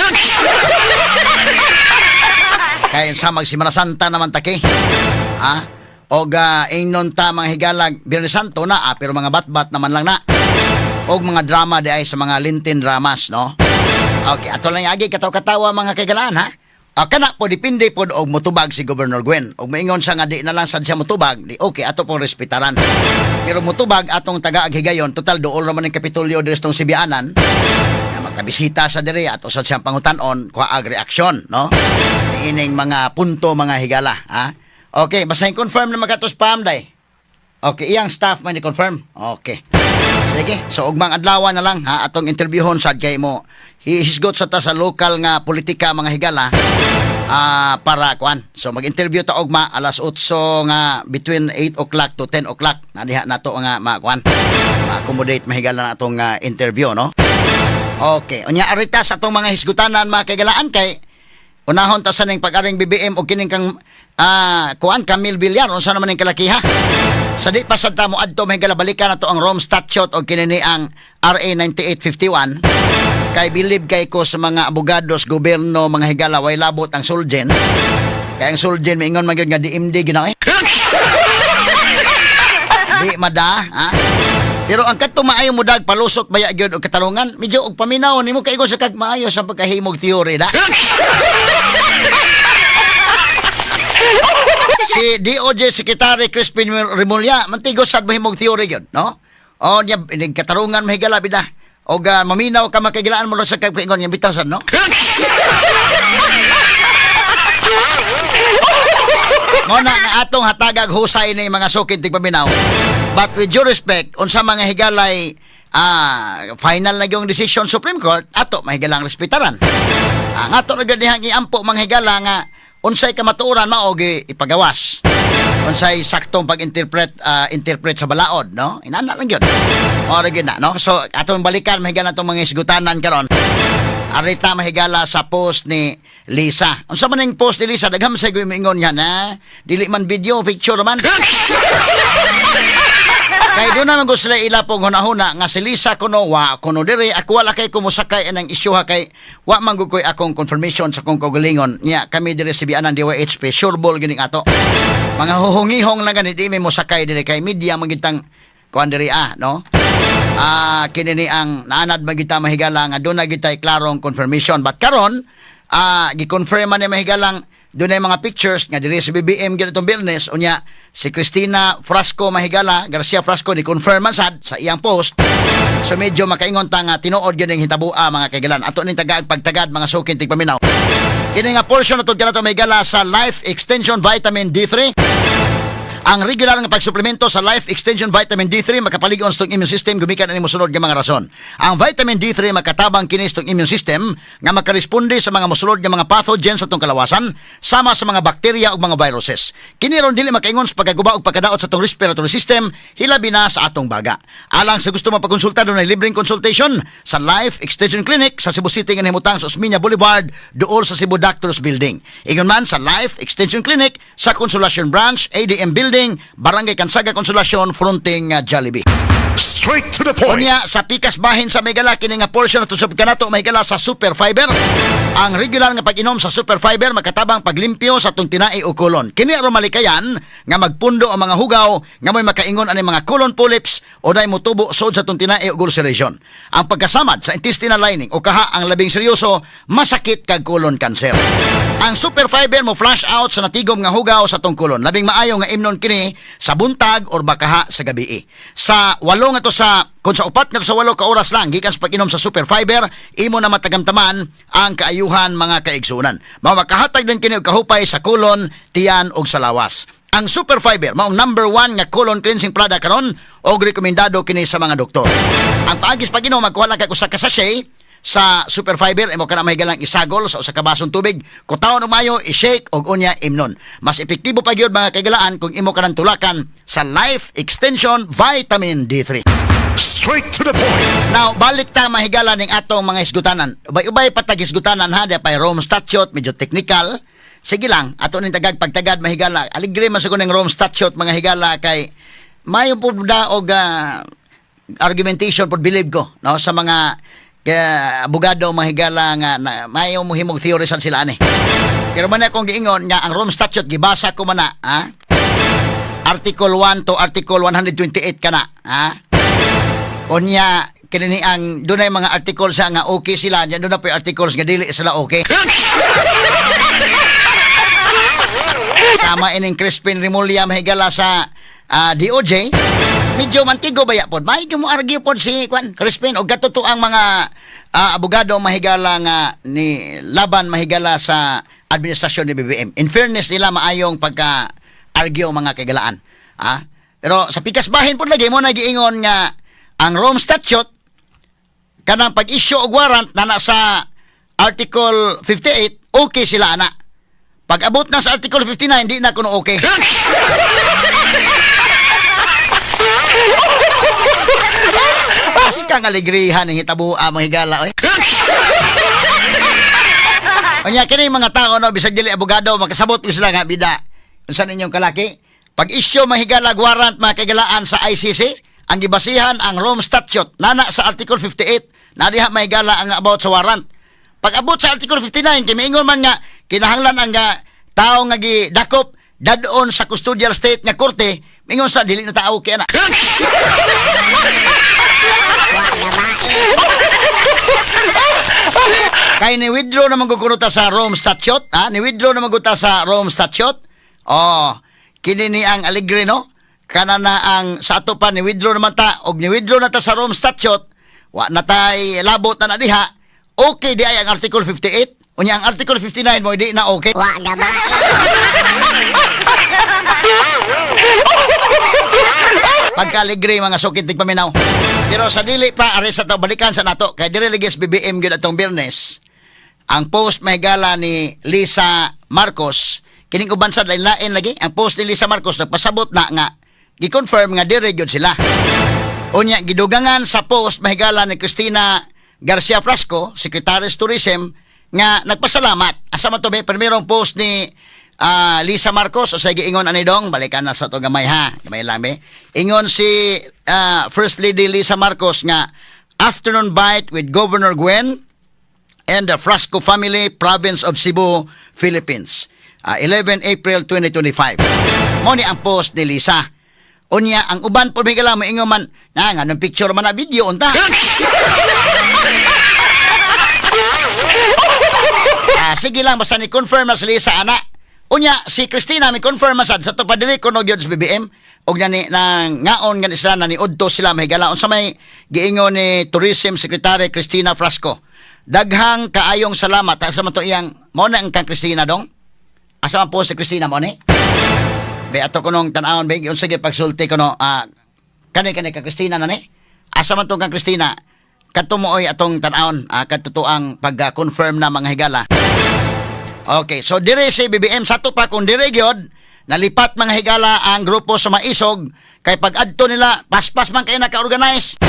Kay sa mag Semana Santa naman taki. Ha? Og ingnon ta, mga higalag, Biyernes Santo na pero mga batbat naman lang na. Og mga drama di ay sa mga Lenten dramas, no? Okay, ato lang agi kataw-katawa, mga kaigalaan, ha. Ah, kana po depende pod og motubag si Governor Gwen. Og maingon siya nga di na lang sad siya motubag, di okay, ato pong respetaran. Pero motubag, atong taga higayon, total duol raman ng Kapitolyo diri sa tong Sibianan. Na magkabisita sa diri ato sa siyang pangutan-on kuha ag reaksyon, no? Ining mga punto, mga higala, ha. Okay, basta confirm na magatos Pam day. Okay, iyang staff man ni-confirm. Okay. Sige, so ugmang adlaw na lang ha atong interviewhon sad kay mo hisgot sa ta sa lokal nga politika, mga higala, para kuan. So mag-interview ta ugma alas 8 nga between 8 o'clock to 10 o'clock. Na diha nato nga makuan. Ma-accommodate, mahigala, na atong interview, no? Okay, unya arita sa atong mga hisgutanan, mga kaigalaan, kay unahon ta sa ning pag-aring BBM og kining kang kuan Camille Villar, unsa naman ning kalakiha. Sa di pa sad ta mo adto, mahigala, balikan nato ang Rome Statute og kini ni ang RA 9851 kay believe kay ko sa mga abogados gobyerno, mga higala, way labot ang Solgen. Kay ang Solgen maingon man gyud nga DMD gina eh. Di mada, ha? Pero ang kadto maayo mo dag palusot baya gyud og katarungan, medyo og paminaw nimo kay sa kag maayo sa pagkahimog theory da. Si DOJ Secretary Crispin Remulla, mantigo sad mahimog theory gyud, no? O niya inig katarungan, mahigala, bida. Og maminaw ka makagilaan mo sa kag ingon nga bitaw sad, no? Mo na nga atong hatagag husay ni mga suking tigpaminaw. But with due respect, unsa, mga higalay, final na yung decision Supreme Court, ato mahigalang respetaran. Ang ato na ganihang iampo, mga higala, nga unsay kamatuoran mao gi ipagawas. Unsay saktong pag-interpret interpret sa balaod, no? Inana lang gyud. Ora gyud na, no? So atong balikan, mahigala, atong mga isgutanan karon. Arita, mahigala, sa post ni Lisa. Unsa man ning post ni Lisa? Daghan sa ingon niya na dili man video, picture man. Kay doon naman gusto sila ila pong hunahuna nga si Lisa kuno wa kuno diri. Ako wala kay kumusakay anang isyu ha, kay wa man gud koy akong confirmation sa akong kaugalingon. Nya kami diri sa Bianan DYHP, sure ball gining ato. Mga huhungihong lang gani, di may mosakay diri kay media man gitang kuan diri no? Kini ni ang naanad man kita, mahigala, nga doon na gitay klarong confirmation. But karon gi-confirm man ni, mahigalang, doon ay mga pictures nga diri sa BBM gyud itong Biyernes. Unya si Christina Frasco, mahigala, Garcia Frasco, ni confirm man sad sa iyang post. So medyo makaingon ta nga tinuod gyud ning hitabua, mga kaigalan. Ato ning tagaag pagtagad, mga suking tigpaminaw. Kini nga portion na kanato, mga higala, sa Life Extension Vitamin D3. Ang regular nga pagsuplemento sa Life Extension Vitamin D3 makapalig-on sa immune system gumikan ani mosunod nga mga rason. Ang vitamin D3, makatabang kini sa immune system nga makaresponde sa mga mosulod nga mga pathogens sa atong kalawasan sama sa mga bakterya ug mga viruses. Kini ron dili makaingon sa pagkaguba ug pagkadaot sa atong respiratory system, hilabi na sa atong baga. Alang sa gusto mapagkonsulta, dunay libreng consultation sa Life Extension Clinic sa Cebu City nga nahimutang sa Osmeña Boulevard, duol sa Cebu Doctors Building. Ingon man sa Life Extension Clinic sa Consolacion Branch, ADM Building, Barangay Cansaga, Consolacion, fronting Jollibee. Straight to the point. Unya sa pikas bahin sa megala, kini nga portion na tusab kanato, mahigala, sa Super Fiber. Ang regular nga pag-inom sa Super Fiber makatabang paglimpyo sa atong tinai o kolon. Kini aron malikayan nga magpundo ang mga hugaw nga mo'y makaingon ani mga colon polyps o day motubo sod sa atong tinai o ulceration. Ang pagkasamad sa intestinal lining o kaha ang labing seryoso, masakit kag colon cancer. Ang Super Fiber mo flush out sa natigom nga hugaw sa atong kolon. Labing maayo nga imnon kini sa buntag or bakaha sa gabi. Sa walo nga to sa kung sa 4 nga to sa 8 ka oras lang gikan sa pag-inom sa Super Fiber, imo na matagamtaman ang kaayuhan, mga kaigsunan. Mao makahatag din kini og kahupay sa kolon, tiyan ug sa lawas. Ang Super Fiber maong number one nga colon cleansing product karon og rekomendado kini sa mga doktor. Ang paagis pag-inom, magkuha lang kag usa ka sachet sa Super Fiber, imo kana, mahigalang, isagol sa usa ka basong tubig, kutawon og mayo, i-shake og unya imnon. Mas epektibo pa gyud, mga kaigalaan, kung imo kanang tulakan sa Life Extension Vitamin D3. Straight to the point. Now, balik ta, mahigala, ning atong mga hisgutanan. Ubay-ubay patag hisgutanan ha, di pa Rome Statute, medyo technical. Sige lang, ato ning tagag pagtagad, mahigala. Aligre man sa ning Rome Statute, mga higala, kay mayo po da og argumentation po, believe ko, no, sa mga kaya abogado, mga higala, nga na, mayo mo himog theorisan sila ani. Pero man akong giingon nga ang Rome Statute gibasa ko man na, ha? Article 1 to Article 128 kana, ha? Unya kini ni ang dunay mga articles nga okay sila, diyan doon na po yung articles nga dili sila okay. Sama ining Crispin Remulla, mahigala, sa DOJ, medyo mantigo baya pod. May mo argue pod si kwan Crispin og katoto ang mga abogado, mahigala, nga ni laban, mahigala, sa administrasyon ni BBM. In fairness nila, maayong pagka argue, mga kagalaan. Ah, pero sa pikas bahin pod lagi mo na giingon nga ang Rome Statute kanang pag-issue og warrant na nasa Article 58, okay sila ana. Pag abot na sa Article 59, di na kuno okay. Pas kang alegrihan ng hitabo mga higala oy. Unya kini mga tao, no, bisag dili abogado, makasabot ko sila nga bida. Unsa ninyong kalaki? Pag issue, mahigala, warrant, mga kagalaan, sa ICC, ang gibasihan ang Rome Statute nana sa Article 58 na diha, mahigala, ang about sa warrant. Pag abot sa Article 59, kay miingon man nga kinahanglan ang nga tao nga gidakop dadon sa custodial state nga korte, mingon sa dili na tao kay ana. Wa gabae. Kay ni withdraw naman gud ta sa Rome Statute, ha? Ni withdraw naman gud ta sa Rome Statute. Oh, kini ni ang aligre, no? Kana na ang sa ato pa ni withdraw naman ta og ni withdraw na ta sa Rome Statute, wa na tay labot na na diha. Okay di ay ang Article 58. Unya ang Article 59 mo di na okay. Wa gabae. Pagka-aligre, mga sukit tigpaminaw. Pero sa dili pa ari sa to, balikan sa nato kay diri lagi sa BBM gyud atong Biyernes. Ang post, mahigala, ni Lisa Marcos kining uban sa lain-lain lagi ang post ni Lisa Marcos nagpasabot na nga gi-confirm nga diri gyud sila. Unya gidugangan sa post, mahigala, ni Cristina Garcia Frasco, Secretary of Tourism, nga nagpasalamat. Asa man to be primerong post ni Lisa Marcos o sa giingon ani dong, balikan na sa to gamay ha. Gamay lang be. Ingon si First Lady Lisa Marcos nga "Afternoon bite with Governor Gwen and the Frasco family, Province of Cebu, Philippines. 11 April 2025." Mo ni ang post ni Lisa. Unya, ang uban po may mo ingon man, na nga nung picture man na video unta. Sige lang, basta ni confirm na si Lisa ana. Unya si Christina mi confirm man sad sa to pa dili kuno gyud sa BBM og nani na ngaon nga ni sila na ni udto sila, mahigala, unsa may giingon ni Tourism Secretary Cristina Frasco. Daghang kaayong salamat. Asa man to iyang mao na ang kang Christina dong? Asa man po si Christina mo ni? Be ato ko nung tan-awon be unsa gyud pagsulti ko no, kani kani kang Christina na ni? Asa man tong kang Christina? Kadto mo oy atong tan-awon, kadto ang pag-confirm na, mga higala. Okay, so dire si BBM sa pa kung dire gyud nalipat, mga higala, ang grupo sa Maisog kay pag adto nila paspas man kay naka-organize.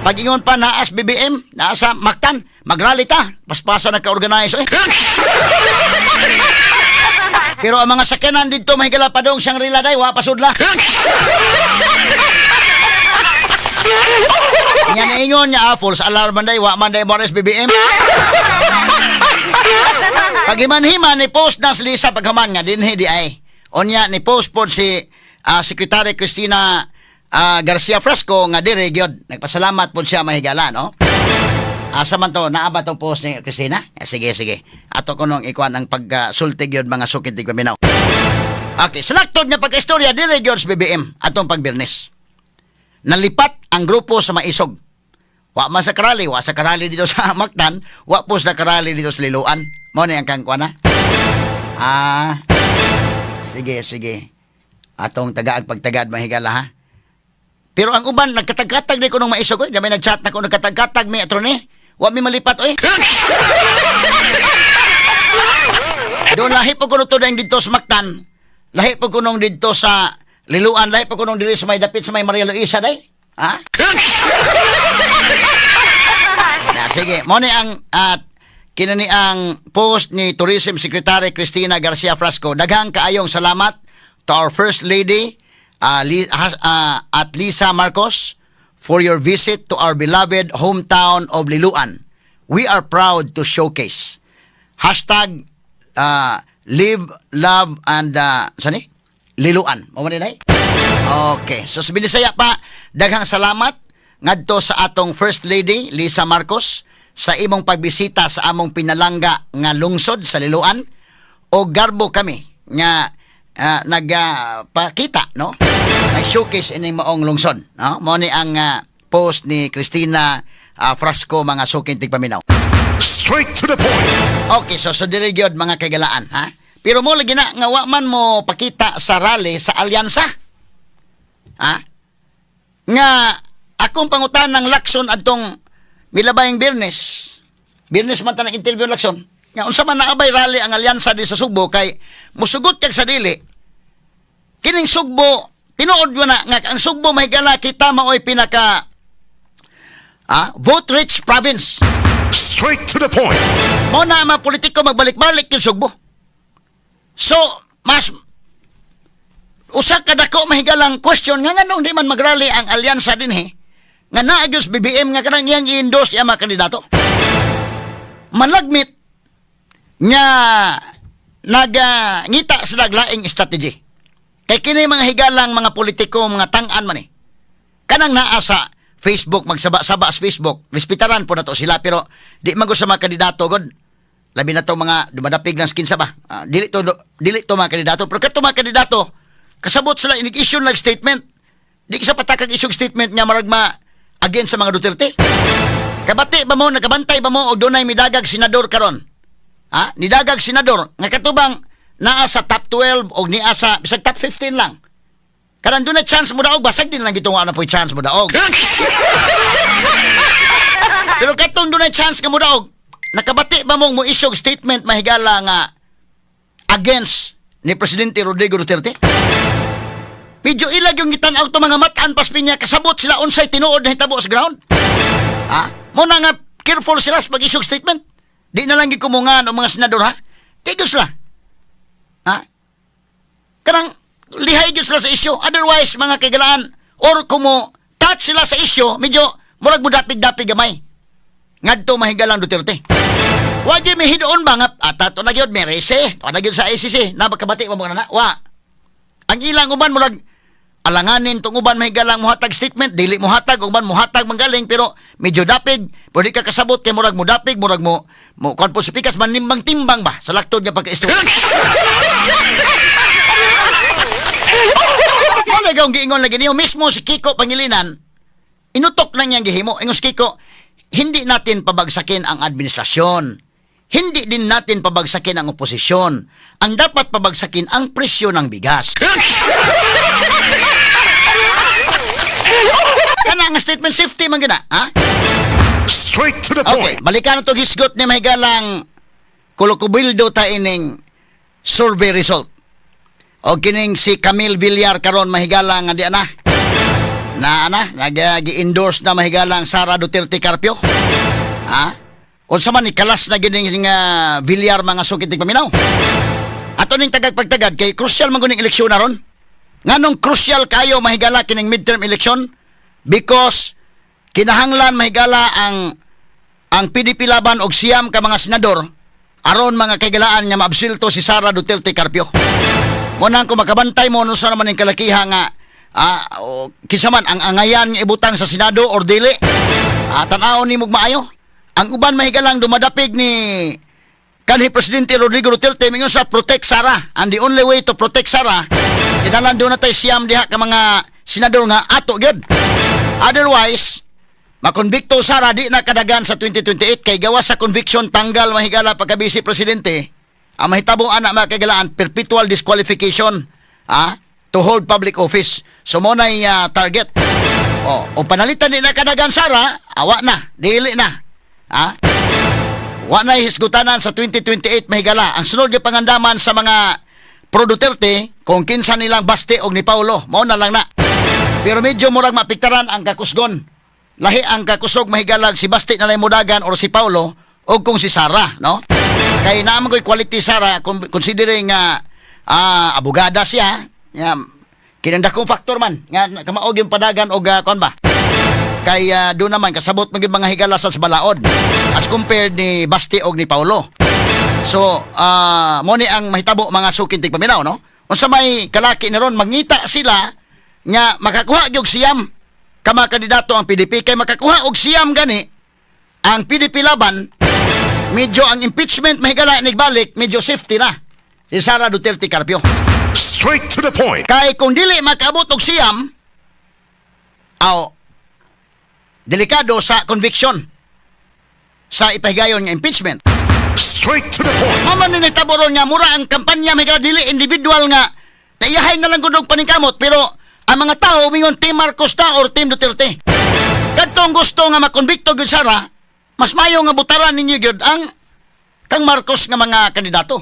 Pag ingon pa naas BBM, naa sa Mactan, magrally ta, paspasa naka-organize eh. Pero ang mga sakyanan dito, mga higala, padong Shangri-La day, wa pasudla. Nya naingon niya, false alarm man day, wa man day Boris BBM. Pagimanhiman ni post na si Lisa paghaman nga dinhi di ay. Unya ni post pod si Secretary Cristina Garcia Frasco nga dire gyud. Nagpasalamat pod siya, mahigala, no? Asa man to, naa ba tong post ni Cristina? Eh, sige, sige. Ato ko nung ikuan ang pagsulti gyud, mga sukid tigpaminaw. Okay, sa laktod nga pagkaistorya, dire gyud sa BBM atong pagbirnes. Nalipat ang grupo sa Maisog. Wa man sa karali, wa sa karali dito sa Mactan, wa po sa karali dito sa Liloan. Mo ni ang kang kuan. Ah. Sige, sige. Atong tagaag pagtagad, mahigala, ha. Pero ang uban nagkatag-katag di ko nung maisog oy. Di may nagchat na ko nagkatag-katag mi attorney. Wa mi malipat oy. Doon lahi po kuno to dito sa Mactan. Lahi po kunong dito sa Liloan, lahi po kunong diri sa may dapit sa may Maria Luisa day. Ha? Na, sige, mo ni ang at kinani ang post ni Tourism Secretary Cristina Garcia Frasco. Daghang kaayong salamat to our First Lady at Lisa Marcos for your visit to our beloved hometown of Liloan. We are proud to showcase. #live, love, and sani? Liloan. Mo man dinay? Okay. So sa Binisaya pa, daghang salamat ngadto sa atong First Lady Lisa Marcos sa imong pagbisita sa among pinalangga nga lungsod sa Liloan o garbo kami nga nagpakita, no, nag showcase ini maong lungsod, no. Mo ni ang post ni Cristina Frasco, mga suking tigpaminaw. Straight to the point. Okay, so so dili gyud, mga kagalaan, ha. Pero mo lagi na nga wa man mo pakita sa rally sa alyansa. Ha? Nga akong pangutan ng Lacson adtong milabayng Biyernes. Biyernes man ta nag-interview Lacson. Nga unsa man naabay rally ang alyansa di sa Sugbo kay musugot kag sa dili. Kining Sugbo, tinuod mo na nga ang Sugbo, mahigala, kita maoy pinaka vote rich province. Straight to the point. Mo na ang mga politiko magbalik-balik yung Sugbo. So, mas usa ka dako, mahigalang, question nga nganong di man magrally ang alyansa dinhi nga naa gyud sa BBM nga kanang iyang i-endorse iya mga kandidato. Malagmit nga naga ngita sa laing strategy. Kay kini mga higalang mga politiko, mga tang-an man eh. Kanang naa sa Facebook, magsaba-saba sa Facebook, respetaran po na to sila, pero di man gud sa mga kandidato god. Labi na to mga dumadapig ng skin ba. Dili to mga kandidato, pero kadto mga kandidato kasabot sila inig-issue ng statement. Di sa patakag issue statement nga marag ma against sa mga Duterte. Kabati ba mo, nakabantay ba mo og dunay midagag senador karon? Ha? Nidagag senador nga katubang naa sa top 12 og niya sa bisag top 15 lang. Kanang doon na chance mo daog, basag din lang gitong na po'y chance mo daog. Pero katong doon na chance ka mo daog, nakabati ba mong mo issue og statement, mahigala, nga against ni Presidente Rodrigo Duterte? Medyo ilag yung gitan-aw to mga matan pas pinya kasabot sila unsay tinuod na hitabo sa ground. Ha? Mo na nga careful sila sa pag-issue og statement. Di na lang gikumungan ang mga senador, ha. Di gyud sila. Ha? Kanang lihay gyud sila sa issue. Otherwise, mga kaigalaan, or kumo touch sila sa issue, medyo murag mo dapig-dapig gamay ngadto, mahigalang, Duterte. Wa gyud may hidoon ba nga ata to na gyud may rese, to na gyud sa ICC, na kabati mo na wa. Ang ilang uban murag alanganin tong uban, mahigalang, muhatag statement, dili muhatag, uban muhatag manggaling pero medyo dapig, pwede ka kasabot kay murag mo dapig, murag mo mo kuan po sa pikas manimbang-timbang ba sa laktod nga pagka-istorya. Wala gawng giingon lagi niyo. Mismo si Kiko Pangilinan, inutok lang niyang gihimo. Ingon si Kiko, Hindi natin pabagsakin ang administrasyon. Hindi din natin pabagsakin ang oposisyon. Ang dapat pabagsakin ang presyo ng bigas. Kana ang statement, safety man gina, ha? Straight to the Okay, point. balikan na to hisgot ni mahigalang kulukubildo ta ining survey result. O kining si Camille Villar karon, mahigalang, nga di ana. Na ana, nag-endorse na, mahigalang, Sara Duterte Carpio. Ha? Unsa man ni kalas na gining nga Villar, mga sukit paminaw. Ato ning tagag pagtagad kay crucial man guning eleksyon na ron. Nganong crucial kayo, mahigala, kining midterm election? Because kinahanglan, mahigala, ang PDP Laban og 9 ka mga senador aron, mga kaigalaan, nga maabsulto si Sara Duterte Carpio. Mo nang kung makabantay mo no sa naman ning kalakiha nga o, kinsa man ang angayan nga ibutang sa Senado or dili. Tan-awon nimo maayo. Ang uban, mahigalang, dumadapig ni kanhi Presidente Rodrigo Duterte, mingon sa protect Sara. And the only way to protect Sara, kinahanglan duna tay 9 diha ka mga senador nga ato gyud. Otherwise, makonbikto Sara, di na kadagan sa 2028 kay gawas sa conviction, tanggal, mahigala, pagka vice presidente. Ang mahitabo ana, mga kaigalaan, perpetual disqualification to hold public office. So mo na target. O panalitan di na kadagan Sara, awa na, dili na. Ha? Wa na hisgutanan sa 2028, mahigala. Ang sunod nga pangandaman sa mga pro Duterte kung kinsa nilang Baste og ni Paulo, mao na lang na. Pero medyo murag mapiktaran ang kakusgon. Lahi ang kakusog, mahigalag, si Baste na lang mudagan or si Paulo o kung si Sara, no? Kay naman ko'y quality Sara considering nga abogada siya. Ya, kinanda kong factor man nga kamaog yung padagan og kuan ba? Kay doon naman kasabot maging mga higala sa balaod as compared ni Baste og ni Paulo. So, mo ni ang mahitabo, mga suking tigpaminaw, no? Unsa may kalaki ni ron, mangita sila nga makakuha gyud 9 ka mga kandidato ang PDP, kay makakuha og 9 gani ang PDP Laban, medyo ang impeachment, mahigala, nigbalik, medyo safety na si Sara Duterte Carpio. Straight to the point. Kay kung dili makaabot og 9, aw delikado sa conviction sa ipahigayon nga impeachment. Straight to the point. Mao man ni nahitabo ron nga mura ang kampanya may dili individual nga naiyahay na lang gud og paningkamot, pero ang mga tao mingon Team Marcos ta or Team Duterte. Kadtong gusto nga makonbikto gyud Sara, mas mayo nga butaran ninyo gyud ang kang Marcos nga mga kandidato.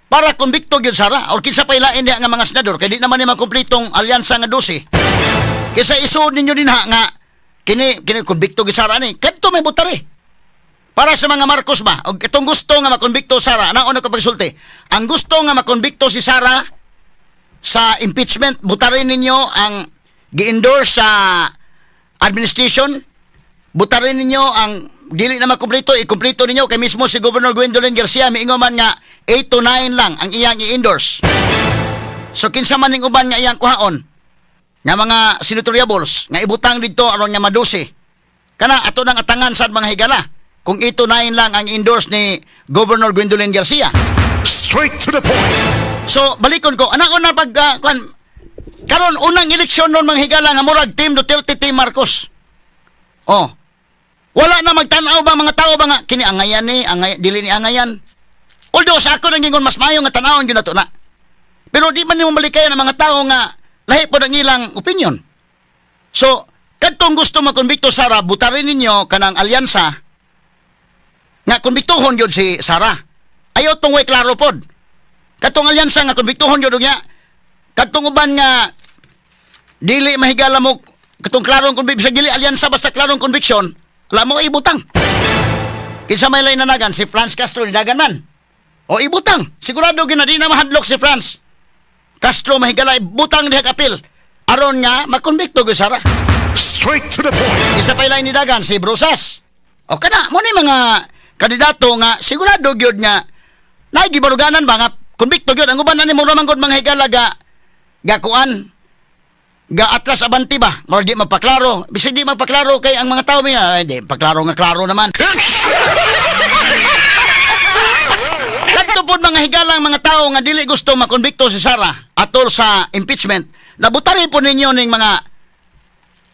Para konbikto gyud Sara or kinsa pa ilain diha nga mga senador kay di naman ni makumpletong alyansa nga 12. Kaysa isuod ninyo dinha nga kini kini konbikto gyud Sara ni, kadto may butare. Para sa mga Marcos ba, og itong gusto nga makonbikto Sara, nauna ko pagsulti. Ang gusto nga makonbikto si Sara sa impeachment, butarin ninyo ang gi-endorse sa administration, butarin ninyo ang dili na makumpleto, ikumpleto ninyo kay mismo si Governor Gwendolyn Garcia miingon man nga 8 to 9 lang ang iyang i-endorse. So kinsa man ning uban nga iyang kuhaon nga mga senatoriables nga ibutang didto aron nga madose. Kana ato nang atangan sa mga higala kung 8 to 9 lang ang endorse ni Governor Gwendolyn Garcia. Straight to the point. So balikon ko, anak na pag kuan karon unang eleksyon nun, mga higala, nga murag Team Duterte, Team Marcos. Oh. Wala na magtan-aw ba mga tao ba nga kini angayan ni angay, dili ni angayan. Although sa ako nang gingon, mas maayo nga tan-awon gyud nato na. Pero di man nimo malikayan ang mga tao nga lahi pod ang ilang opinion. So, kadtong gusto makonbikto Sara, butarin ninyo kanang alyansa nga konbiktuhon gyud si Sara. Ayaw tong way klaro pod. Katong alyansa nga konbiktuhon gyud nya. Katong uban nga dili mahigala mo katong klarong conviction, dili alyansa, basta klarong conviction, wala mo ibutang. Kinsa may lay nanagan, si Franz Castro nidagan man. O ibutang, sigurado gyud na di na mahadlok si Franz Castro, mahigala, ibutang diha kapil aron nga makonbikto gyud Sara. Straight to the point. Isa pa ilay nidagan si Brosas. O kana mo ni mga kandidato nga sigurado gyud nga nagibaruganan ba nga konbikto gyud. Ang uban ani mo man gud, mga higala, ga gakuan ga atras abanti ba, murag di magpaklaro, bisag di magpaklaro kay ang mga tao may ay, di paklaro nga klaro naman. Kadto pod, mga higalang, mga tao nga dili gusto makonbikto si Sara atol sa impeachment, nabutari po ninyo ning mga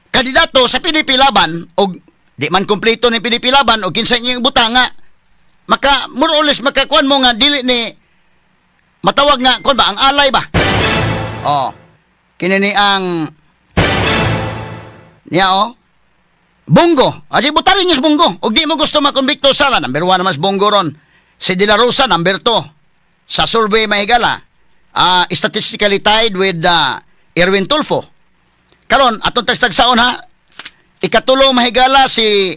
kandidato sa PDP Laban og Di man kompleto ni PDP Laban o kinsa inyong butang nga maka more or less makakuan mo nga dili ni matawag nga kuan ba ang alay ba. Oh. Kini ni ang niya oh. Bong Go. Adi butarin niyo sa Bong Go. Og di mo gusto makonbikto Sara, number 1 naman si Bong Go ron. Si De La Rosa, number 2. Sa survey, mahigala, statistically tied with Erwin Tulfo. Karon atong tagsaon ha. Ikatulo, mahigala, si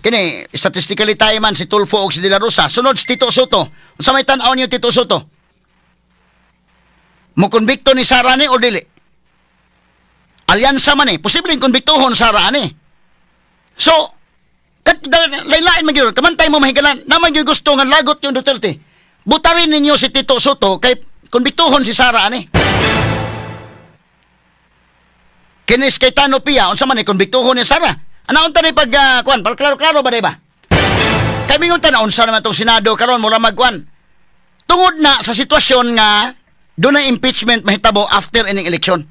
kini statistically tie man si Tulfo og si De La Rosa. Sunod si Tito Sotto. Unsa may tan-aw niyo Tito Sotto? Mo konbikto ni Sara ni o dili? Alyansa man eh. Posibleng konbiktohon Sara ani. So, kat lain-lain man gyud. Kamantay mo, mahigala, naman gyud gusto nga lagot yung Duterte. Butarin ninyo si Tito Sotto kay konbiktohon si Sara ani. Kinis kay Cayetano Pia, unsa man ni konbiktohon ni Sara? Ana unta ni pag kuan, para klaro-klaro ba di ba? Kay mingon ta na unsa naman tong Senado karon mura magkuan. Tungod na sa sitwasyon nga doon na impeachment mahitabo after ining eleksyon.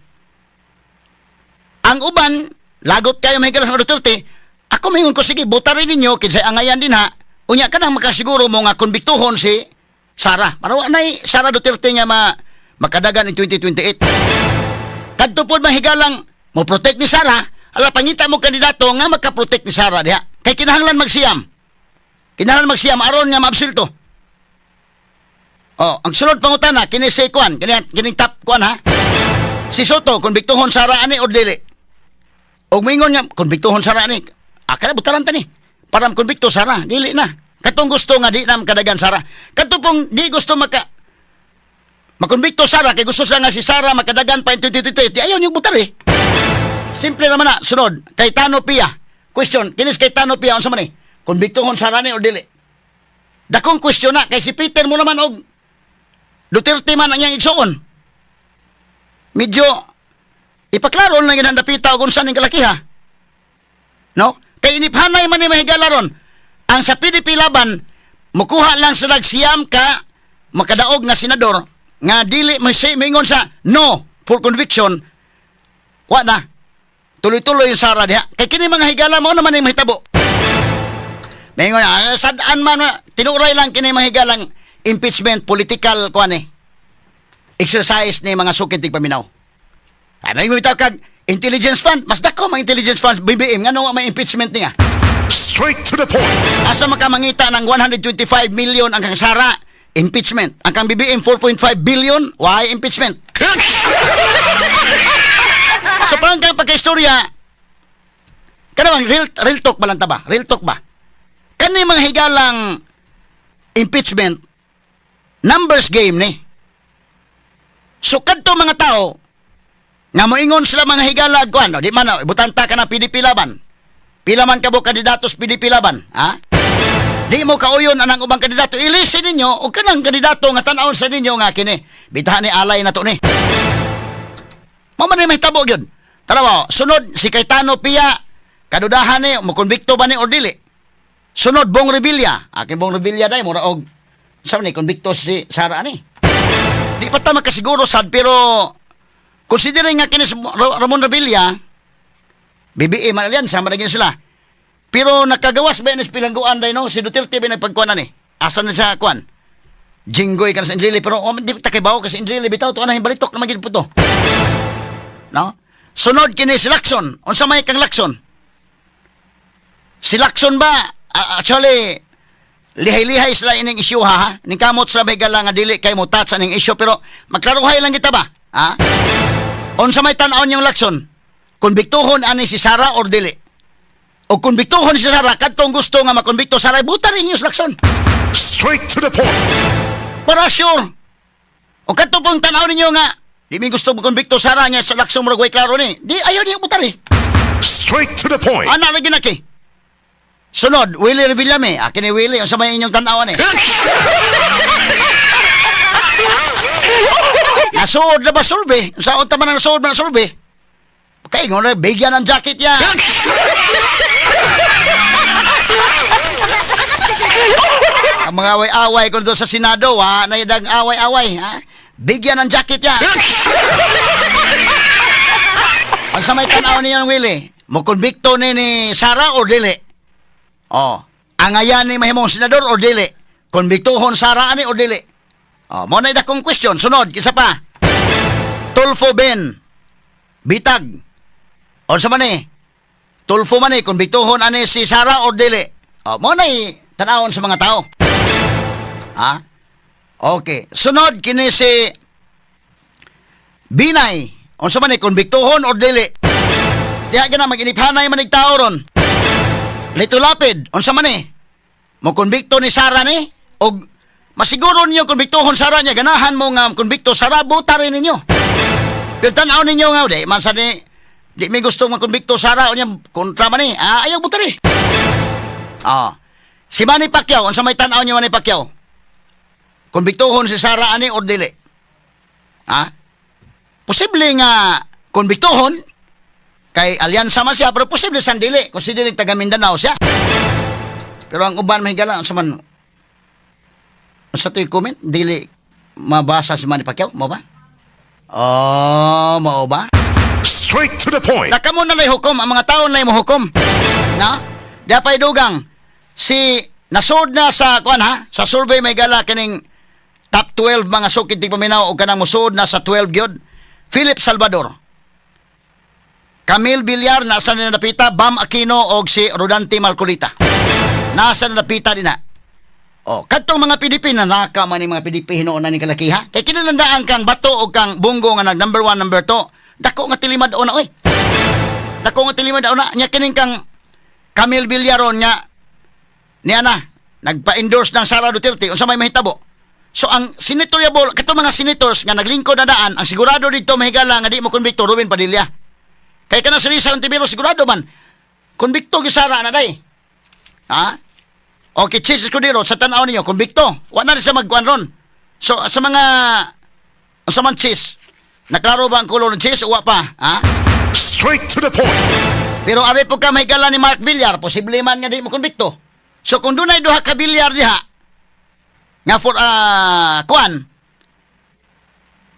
Ang uban, lagot kayo mahigala sa mga Duterte, ako mingon ko sige, botarin ninyo kinsay angayan din ha. Unya ka nang makasiguro mo nga konbiktohon si Sara. Para wa nay Sara Duterte nga makadagan in 2028. Kadto pod mahigalang mo protect ni Sara, ala pangita mo kandidato nga makaprotect ni Sara diha. Kay kinahanglan magsiyam. Kinahanglan magsiyam aron nga maabsulto. Oh, ang sunod pangutana kini si kuan, kini kining top kuan ha. Si Sotto, konbiktohon Sara ani o dili? Og moingon nga konbiktohon Sara ani. Akala butaran ta ni. Para konbikto Sara, dili na. Katong gusto nga di na makadagan Sara. Kadto pong di gusto makonbikto Sara kay gusto sa nga si Sara makadagan pa in 2028, di ayaw niyong butar eh. Simple naman na. Sunod, Cayetano Pia. Question, kinis Cayetano Pia, unsa man eh? Konbiktohon Sara ni o dili? Dakong question na kay si Peter mo naman og Duterte man ang iyang igsuon. Medyo ipaklaro lang yun ang dapita og unsa ning kalakiha. No? Kay iniphanay man ni mahigala ron. Ang sa PDP Laban, mukuha lang sa nagsiyam ka makadaog nga senador nga dili mo say mingon sa no for conviction, wa na. Tuloy-tuloy yung Sara diha. Kay kini mga higala mo naman yung mahitabo. Mingon na, sad-an man, tinuray lang kini mga higalang impeachment, political kuan eh. Exercise ni mga sukit tigpaminaw. Ay, may bitaw kag intelligence fund, mas dako mga intelligence fund BBM ngano may impeachment niya. Straight to the point. Asa makamangita ng 125 million ang kang Sara? Impeachment. Ang kang BBM 4.5 billion, why impeachment? So parang kang pagkaistorya, kanang real talk ba lang ta ba? Real talk ba? Kani mga higalang impeachment, numbers game ni. So kadto mga tao nga moingon sila mga higala kuan, no, di man no, butanta ka na PDP Laban. Pila man kabo kandidato sa PDP Laban, ha? Di mo kauyon anang ubang kandidato. Ilisin ninyo o kanang kandidato nga tan-awon sa ninyo nga kini. Bitahan ni alay na to ni. Mao man ni mahitabo gyud. Tarawa, sunod si Cayetano Pia, kadudahan ni mo konbikto ba ni or dili? Sunod Bong Revilla. Akin Bong Revilla dai mura og sa ni konbikto si Sara ani. Di pa ta makasiguro sad pero considering nga kini si Ramon Revilla BBM man alyansa man sila. Pero nakagawas ba yan sa bilangguan day no? Si Duterte ba nagpagkuan ni? Asa na sa kuan? Jinggoy ka na sa Enrile pero oh, di ta kay bawo kasi Enrile bitaw to anahin balitok naman gid po to. No? Sunod kini si Lacson. Unsa may kang Lacson? Si Lacson ba actually lihay-lihay sila ining issue ha, ha? Ning kamot sa may nga dili kay mo touch aning issue pero magklaruhay lang kita ba? Ha? Unsa may tan-awon yung Lacson? Konbiktuhon ani si Sara or dili? O konbiktuhon si Sara kadtong gusto nga makonbikto Sara, buta rin yung Lacson. Straight to the point. Para sure. O kadto pong tan-aw ninyo nga di mi gusto makonbikto Sara nya sa Lacson murag way klaro ni. Di ayaw niyo butar eh. Straight to the point. Ana lagi na kay. Sunod, Willie Revillame. Akin ni Willie, ang sa may inyong tanawan eh. Nasuod na ba survey? Sa unta man ang nasuod man ang survey? Kay ngono bigyan ng jacket ya. Ang mga away-away ko doon sa Senado, ha, na away-away, ha? Bigyan ng jacket ya. Ang sa may tanaw niyo ng Willie, mo konbikto ni Sara or dili? Oh, angayan ni mahimong senador or dili? Konbiktuhon Sara ani or dili? Oh, mao na dakong question. Sunod, isa pa. Tulfo Ben. Bitag. Unsa man ni? Tulfo man ni, konbiktuhon ani si Sara or dili? Oh, mao na tanawon sa mga tao. Ha? Okay. Sunod kini si Binay. Unsa man ni, konbiktuhon or dili? Diha gina mag-iniphanay man tao ron. Lito Lapid, unsa man ni? Mo konbikto ni Sara ni? Og masiguro ninyo konbiktuhon Sara niya, ganahan mo nga konbikto Sara, buta rin ninyo. Pero tanaw ninyo nga, di man sa ni, di mi gusto makonbikto Sara, unya kontra man ni, ayaw buta rin. Si Manny Pacquiao, unsa may tan-aw niyo, Manny Pacquiao? Konbiktuhon si Sara ani or dili? Ha? Posible nga konbiktuhon kay alyansa man siya, pero posible san dili considering taga Mindanao siya. Pero ang uban, mahigala, unsa man sa to'y comment, dili mabasa si Manny Pacquiao, mao ba? Oh, mao ba? Straight to the point. Nakamo na lay hukom, ang mga tao na lay mohukom. Na? Di pa dugang si nasod na sa kuan ha, sa survey, may gala kining top 12 mga sukid tigpaminaw og kanang mosud na sa 12 gyud. Philip Salvador. Camille Villar nasa na napita, Bam Aquino og si Rodante Marcoleta. Nasa na napita din na. Oh, kadtong mga PDP na naka man ni mga PDP hinuon na ni kalakiha. Kay kinalandaan kang Bato og kang Bong Go nga nag number 1, number 2. Dako nga tilimad na oy. Dako nga tilimad na nya kining kang Camille Villar ron nga niya na nagpa-endorse ng Sara Duterte, unsa may mahitabo? So ang senatoriable kato mga senators nga naglingkod na daan, ang sigurado dito, mahigala, nga di mo konbikto, Robin Padilla. Kay kana si Risa Hontiveros, sigurado man konbikto gyud Sara na day. Ha? Okay, Chiz Escudero, sa tanaw ninyo, konbikto? Wa na rin siya magkuan ron. So sa mga sa man Chiz, naklaro ba ang color ng Chiz o wa pa? Ha? Straight to the point. Pero ari po ka mahigala ni Mark Villar, posible man nga di mo konbikto. So kung dunay duha ka Villar diha, nga for kuan,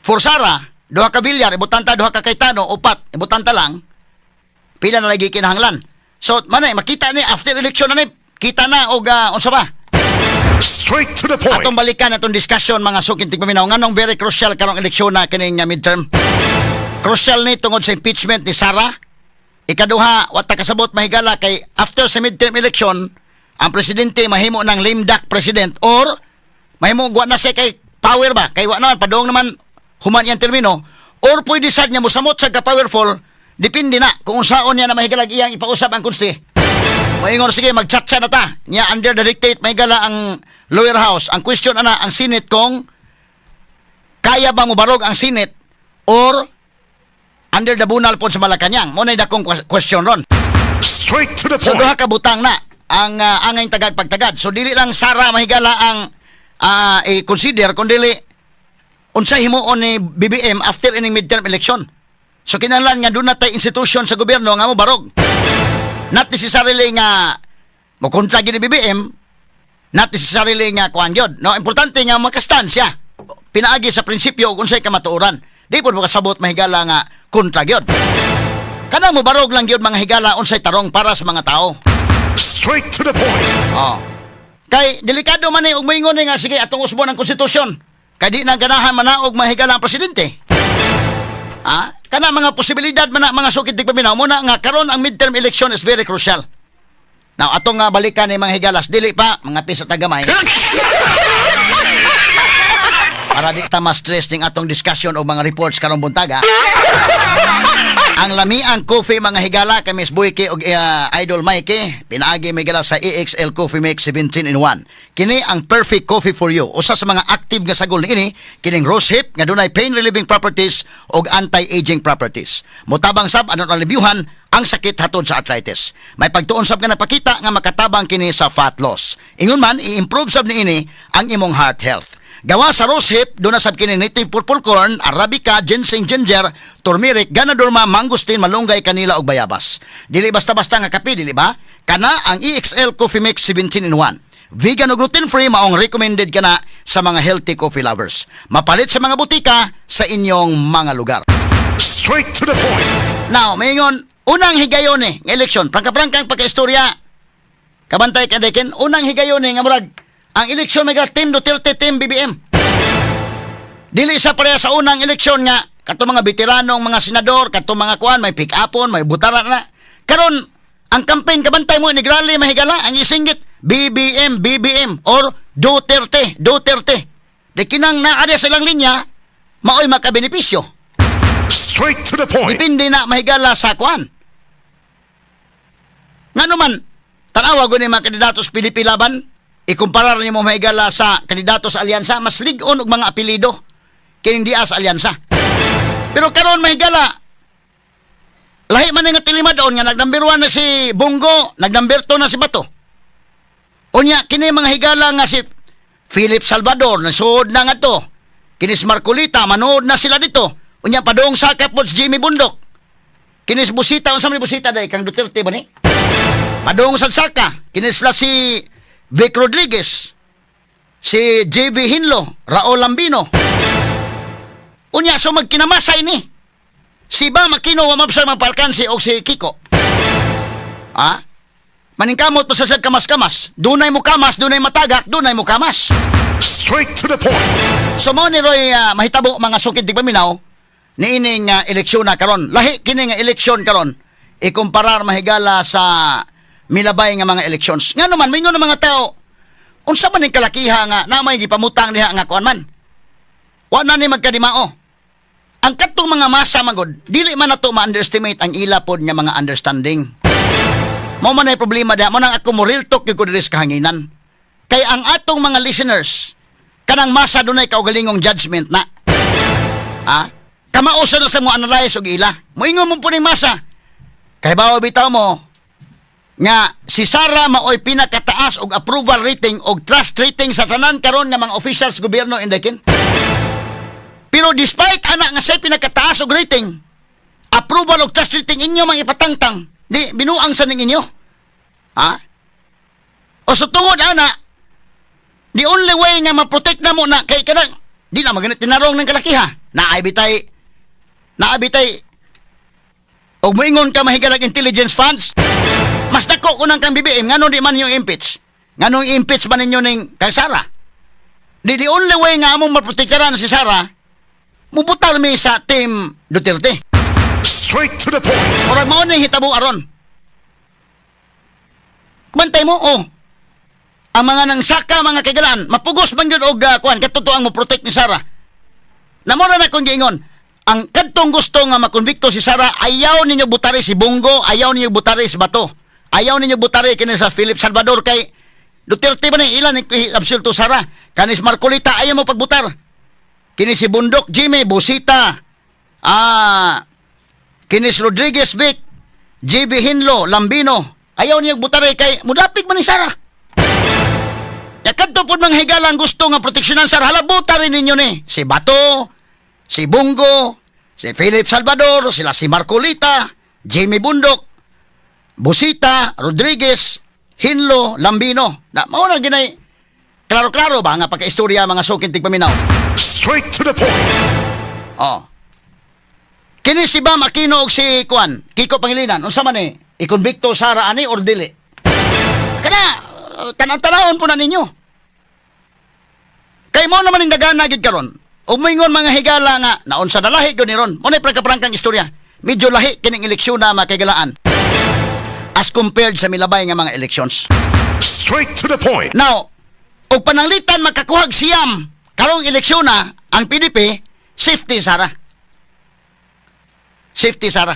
for Sara, duha ka Villar, ibutanta duha ka Cayetano, upat, ibutanta lang, pila na lagi kinahanglan? So manay makita ni after election na ni, kita na og unsa ba? Straight to the point. Atong balikan atong discussion, mga suking tigpaminaw, nganong very crucial karong eleksyon na kining midterm. Crucial ni tungod sa impeachment ni Sara. Ikaduha, wa ta kasabot, mahigala, kay after sa midterm election, ang presidente mahimo ng lame duck president or mahimo wa na siya kay power ba? Kay wa naman padung naman human iyang termino or pwede sad niya mosamot sa ka-powerful, depende na kung unsaon niya na, mahigala, iyang ipausab ang konsti. Moingon, sige, magchatsa na ta. Nya under the dictate, mahigala, ang lower house. Ang question ana ang Senate kung kaya ba mobarog ang Senate or under the bunal pod sa Malacanang. Mao na dakong question ron. Straight to the So point. duha ka butang na ang angay tagad pagtagad. So dili lang Sara, mahigala, ang i-consider kun dili unsay himuon ni BBM after ining midterm election. So kinahanglan nga duna tay institution sa gobyerno nga mo barog. Not necessarily nga mo kontra gyud ni BBM, not necessarily nga kuan gyud. No, importante nga makastand siya. Pinaagi sa prinsipyo ug unsay kamatuoran. Di pod makasabot, mahigala, nga kontra gyud. Kanang mobarog lang gyud, mga higala, unsay tarong para sa mga tao. Straight to the point. Oh. Kay delikado man ni og moingon ni nga sige, atong usbon ang konstitusyon. Kay di na ganahan manaog, mahigala, ang presidente. Ah, kana mga posibilidad man na, mga sukid tigpaminaw mo na nga karon ang midterm election is very crucial. Now atong nga balikan ni mga higalas, dili pa mga pisa tagamay. Para di ta ma-stress ning atong discussion o mga reports karong buntaga. Ang lamiang coffee, mga higala, kay Miss Boyke og Idol Mikey, pinaagi, may higala, sa EXL Coffee Mix 17 in 1. Kini ang perfect coffee for you. Usa sa mga active nga sagol niini kining rose hip nga dunay pain relieving properties og anti-aging properties. Motabang sab aron alibyuhan ang sakit hatod sa arthritis. May pagtuon sab nga napakita nga makatabang kini sa fat loss. Ingon man, i-improve sab niini ang imong heart health. Gawa sa rosehip, duna sab kini native purple corn, arabica, ginseng, ginger, turmeric, ganoderma, mangosteen, malunggay, kanila ug bayabas. Dili basta-basta nga kape, dili ba? Kana ang EXL Coffee Mix 17 in 1. Vegan o gluten-free, maong recommended kana sa mga healthy coffee lovers. Mapalit sa mga butika sa inyong mga lugar. Straight to the point. Now, maingon, unang higayon eh, ng eleksyon, prangka-prangka ang pagkaistorya. Kabantay ka dekin, unang higayon ni nga murag ang eleksyon may Team Duterte, Team BBM. Dili sa pareha sa unang eleksyon nga kato mga veteranong mga senador, kato mga kuan may pick-upon, may butara na. Karon ang campaign, kabantay mo, ni-rally, mahigala, ang isinggit BBM, BBM or Duterte, Duterte. Di kinang naa sa ilang linya maoy makabenepisyo. Straight to the point. Depende na, mahigala, sa kuan. Nga naman, tanawa ko ni mga kandidato sa PDP Laban, ikumpara nimo, mahigala, sa kandidato sa Alyansa, mas lig-on og mga apelido kining diha sa Alyansa. Pero karon, mahigala, lahi man nga tilimadon nga nag number 1 na si Bong Go, nag number 2 na si Bato. Unya, kini mga higala nga si Philip Salvador, nasuod na nga to. Kini si Marcolita, manood na sila dito. Unya, padung sa kapot si Jimmy Bondoc. Kini si Bosita, unsa man ni Bosita day kang Duterte ba ni? Padung sa Saka, kini sila si Vic Rodriguez, si JV Hinlo, Raul Lambino. Unya, so magkinamasay ni. Si Bam Aquino wa mabsay magpalkansi og si Kiko. Ha? Maningkamot pa sa kamas-kamas. Dunay mo kamas, dunay matagak, dunay mo kamas. Straight to the point. So mo ni Roy mahitabo, mga sukid tigpaminaw, niining eleksyon na karon. Lahi kini nga eleksyon karon ikumparar, mahigala, sa milabay nga mga elections. Nga naman mingon ng mga tao, unsa man ning kalakiha nga na may gipamutang diha nga kuan man. Wa na ni magkadimao. Ang katong mga masa magod, dili man nato ma-underestimate ang ila pod nga mga understanding. Mao man ay problema diha, mo nang ako mo real talk gyud ko diri sa kahanginan. Kay ang atong mga listeners, kanang masa dunay kaugalingong judgment na. Ha? Kamao sa na sa mo analyze og ila. Moingon mo po ning masa. Kay bawo bitaw mo nga si Sara maoy pinakataas og approval rating og trust rating sa tanan karon nga mga officials gobyerno in Dakin. Pero despite ana nga siya pinakataas og rating, approval og trust rating, inyo mang ipatangtang, di binuang sa ning inyo. Ha? O sa tungod ana, the only way nga ma-protect na mo na kay kanang di na maganit tinarong ng kalakiha. Naay bitay naay bitay og moingon ka, mahigalag, intelligence funds. Mas dako ko nang kang BBM, nganong di man yung impeach? Nganong impeach man ninyo ning kay Sara? Di the only way nga among maprotektaran si Sara, mubutar mi sa Team Duterte. Straight to the point. Murag mao ning hitabo aron. Bantay mo, oh. Ang mga nang saka, mga kagalaan, mapugos man yun og kuan, katotoo ang mo protect ni Sara. Namora na kong giingon, ang kadtong gusto nga makonbikto si Sara, ayaw ninyo butari si Bong Go, ayaw ninyo butari si Bato. Ayaw ninyo butari kini sa Philip Salvador kay Duterte ba ni ilan ni absulto Sara. Kanis Marcolita ayaw mo pagbutar. Kini si Bondoc Jimmy Bosita. Kinis Rodriguez Vic, JB Hinlo, Lambino. Ayaw niyo butari kay mudapig man ni Sara. Ya kadto pod mga higalang gusto nga proteksyonan Sara, hala butari ninyo ni si Bato, si Bong Go, si Philip Salvador, sila si Marcolita, Jimmy Bondoc, Bosita, Rodriguez, Hinlo, Lambino. Na mao na ginay klaro-klaro ba nga pagka-istorya, mga suking tigpaminaw. Straight to the point. Oh. Kini si Bam Aquino og si Kuan, Kiko Pangilinan, unsa man ni? Ikonbikto Sara ani or dili? Kana tan-tanawon po na ninyo. Kay mo naman ang dagana gid karon. Ug moingon mga higala nga naunsa na lahi gyud ni ron. Mo na prangka-prangkang istorya. Medyo lahi kining eleksyon na makahigalaan as compared sa milabay nga mga elections. Straight to the point. Now, og pananglitan makakuhag 9 karong eleksyon na ang PDP, safety Sara. Safety Sara.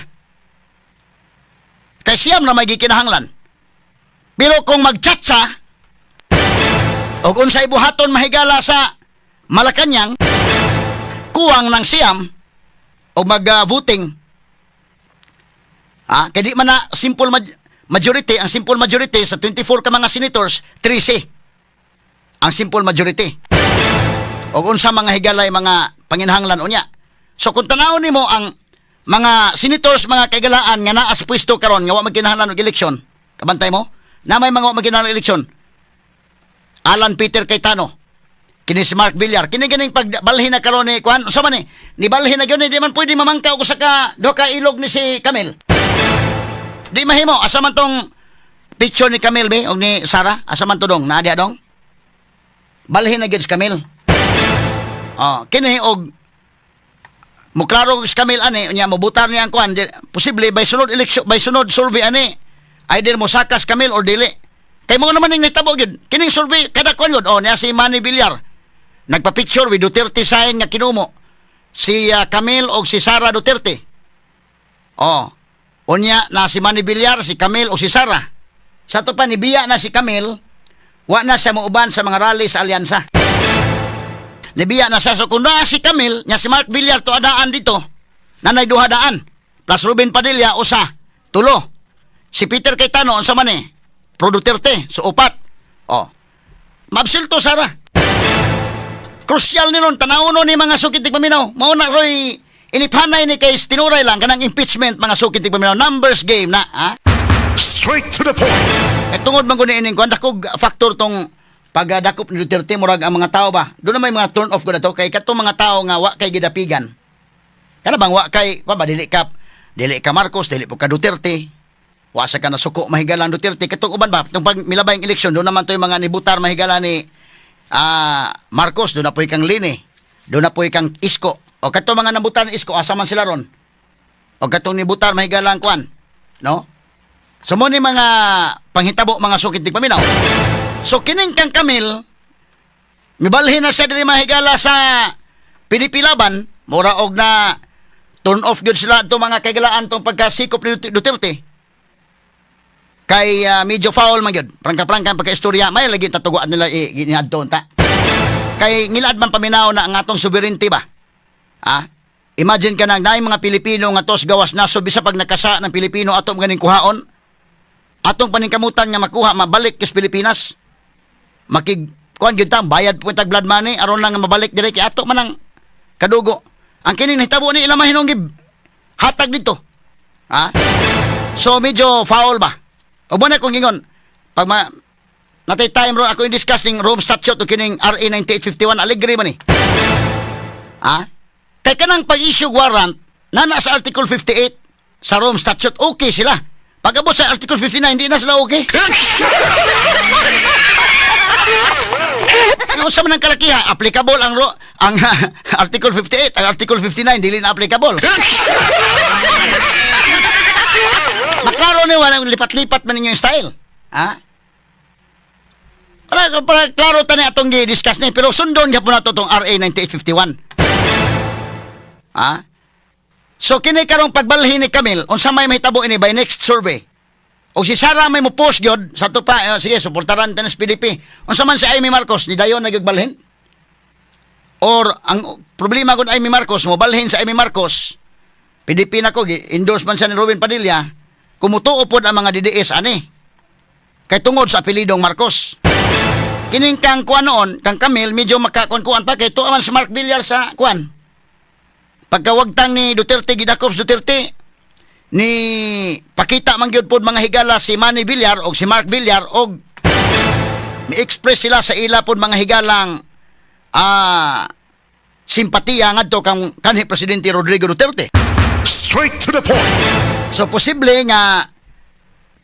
Kay 9 na may gikinahanglan. Pero kung magtsatsa og unsay buhaton, mahigala, sa Malacanang, kuwang ng 9 o mag-voting. Ah, kay di man na simple majority, ang simple majority sa 24 ka mga senators, 13 ang simple majority. Og unsa mga higalay mga panginahanglan unya. So kung tanawon nimo ang mga senators, mga kaigalaan, nga naa sa pwesto karon nga wa magkinahanglan og eleksyon, kabantay mo? Na may mga wa magkinahanglan og eleksyon. Alan Peter Cayetano, kini si Mark Villar, kini ganing pagbalhin na karon ni kuan, unsa man ni? Nibalhin na gyud ni, di man pwede mamangka og usa ka duha ka ilog ni si Camille. Di mahimo asa man tong Picture ni Camille be og ni Sara, asa man to, dong? Naa diha, dong? Balhin na gyud si Camille. Oh, kini og muklaro si Camille ani, unya mobutar niya ang kuan, posible by sunod election, by sunod survey ani, either mosaka si Camille or dili. Kay mo naman ning nahitabo gyud. Kining survey kada kuan gyud, oh, niya si Manny Villar. Nagpa-picture with Duterte sign nga kinumo. Si Camille og si Sara Duterte. Oh. Unya na si Manny Villar, si Camille o si Sara. Sa to pa nibiya na si Camille, wa na siya muuban sa mga rally sa alyansa. Nibiya na siya. So kung naa si Camille, nya si Mark Villar to adaan dito, nanay duha daan. Plus Ruben Padilla, usa. Tulo. Si Peter Cayetano, unsa man eh? Pro Duterte, so upat. Oh. Maabsulto Sara. Crucial ni ron, tanaw no ni, mga sukit tigpaminaw. Mao na roy iniphanay ni kay tinuray lang kanang impeachment, mga sukit tigpaminaw. Numbers game na, ha? Straight to the point. Eh, tungod man guni ining kuan, dakog factor tong pagdakop ni Duterte, murag ang mga tao ba. Doon na may mga turn off ko na to kay katong mga tao nga wa kay gidapigan. Kana bang wa kay kuan ba, dili ka Marcos, dili po ka Duterte. Wa sa ka nasuko mahigala ang Duterte katong uban ba, tong pag milabay ang eleksyon, doon naman to yung mga nibutar mahigala ni Marcos, doon na po kang Leni. Doon na po kang Isko. O katong mga nabutar ni Isko, asa man sila ron? O katong nibutar mahigala ang kuan, no? So mo ni mga panghitabo, mga sukit tigpaminaw. So kining kang Camille, mibalhin na siya diri mahigala sa PDP Laban, mura og na turn off gyud sila itong mga kaigalaan tong pagkasikop ni Duterte. Kay medyo foul man gyud. Prangka-prangka ang pagkaistorya, may lagi tatuguan nila giniadto ta. Kay ngilad man paminaw na ang atong sovereignty ba? Ah? Imagine ka nang naay mga Pilipino nga tos gawas na so bisa pag nakasa ng Pilipino, atong ganing kuhaon. Atong paningkamutan nga makuha mabalik kis Pilipinas. Makig kuan gyud ta, bayad po tag blood money aron lang nga mabalik dire kay ato man ang kadugo. Ang kini nahitabo ni ila mahinong gib hatag dito. Ha? So medyo foul ba? O na kung ingon pag ma natay time ron ako i-discuss ning Rome Statute o kining RA 9851, aligre man ni. Ha? Kay kanang pag-issue warrant nana sa Article 58 sa Rome Statute, okay sila. Pag abot sa Article 59, hindi na sila okay. Ano sa man ang kalakiha, applicable ang Article 58, ang Article 59 dili na applicable. Maklaro ni walang lipat-lipat man ninyo yung style. Ha? Para klaro ta ni atong gi-discuss ni, pero sundon gyapon nato tong RA 9851. Ha? So kini karong pagbalhin ni Camille, unsa may mahitabo ini by next survey? O si Sara may mo post gyud sa to pa, eh, sige, suportaran ta sa PDP. Unsa man si Imee Marcos ni dayon nagbalhin? Or ang problema kun Imee Marcos, mobalhin sa Imee Marcos, PDP na ko, endorse man siya ni Robin Padilla, kumutuo pod ang mga DDS ani. Kay tungod sa apelidong Marcos. Kining kang kuan noon, kang Camille, medyo makakuan-kuan pa kay tuwa man si Mark Villar sa kuan. Pagkawagtang ni Duterte, gidakop si Duterte, ni pakita man gyud pod, mga higala, si Manny Villar og si Mark Villar og ni-express sila sa ila pod, mga higalang, simpatiya ngadto kang kanhi presidente Rodrigo Duterte. Straight to the point. So posible nga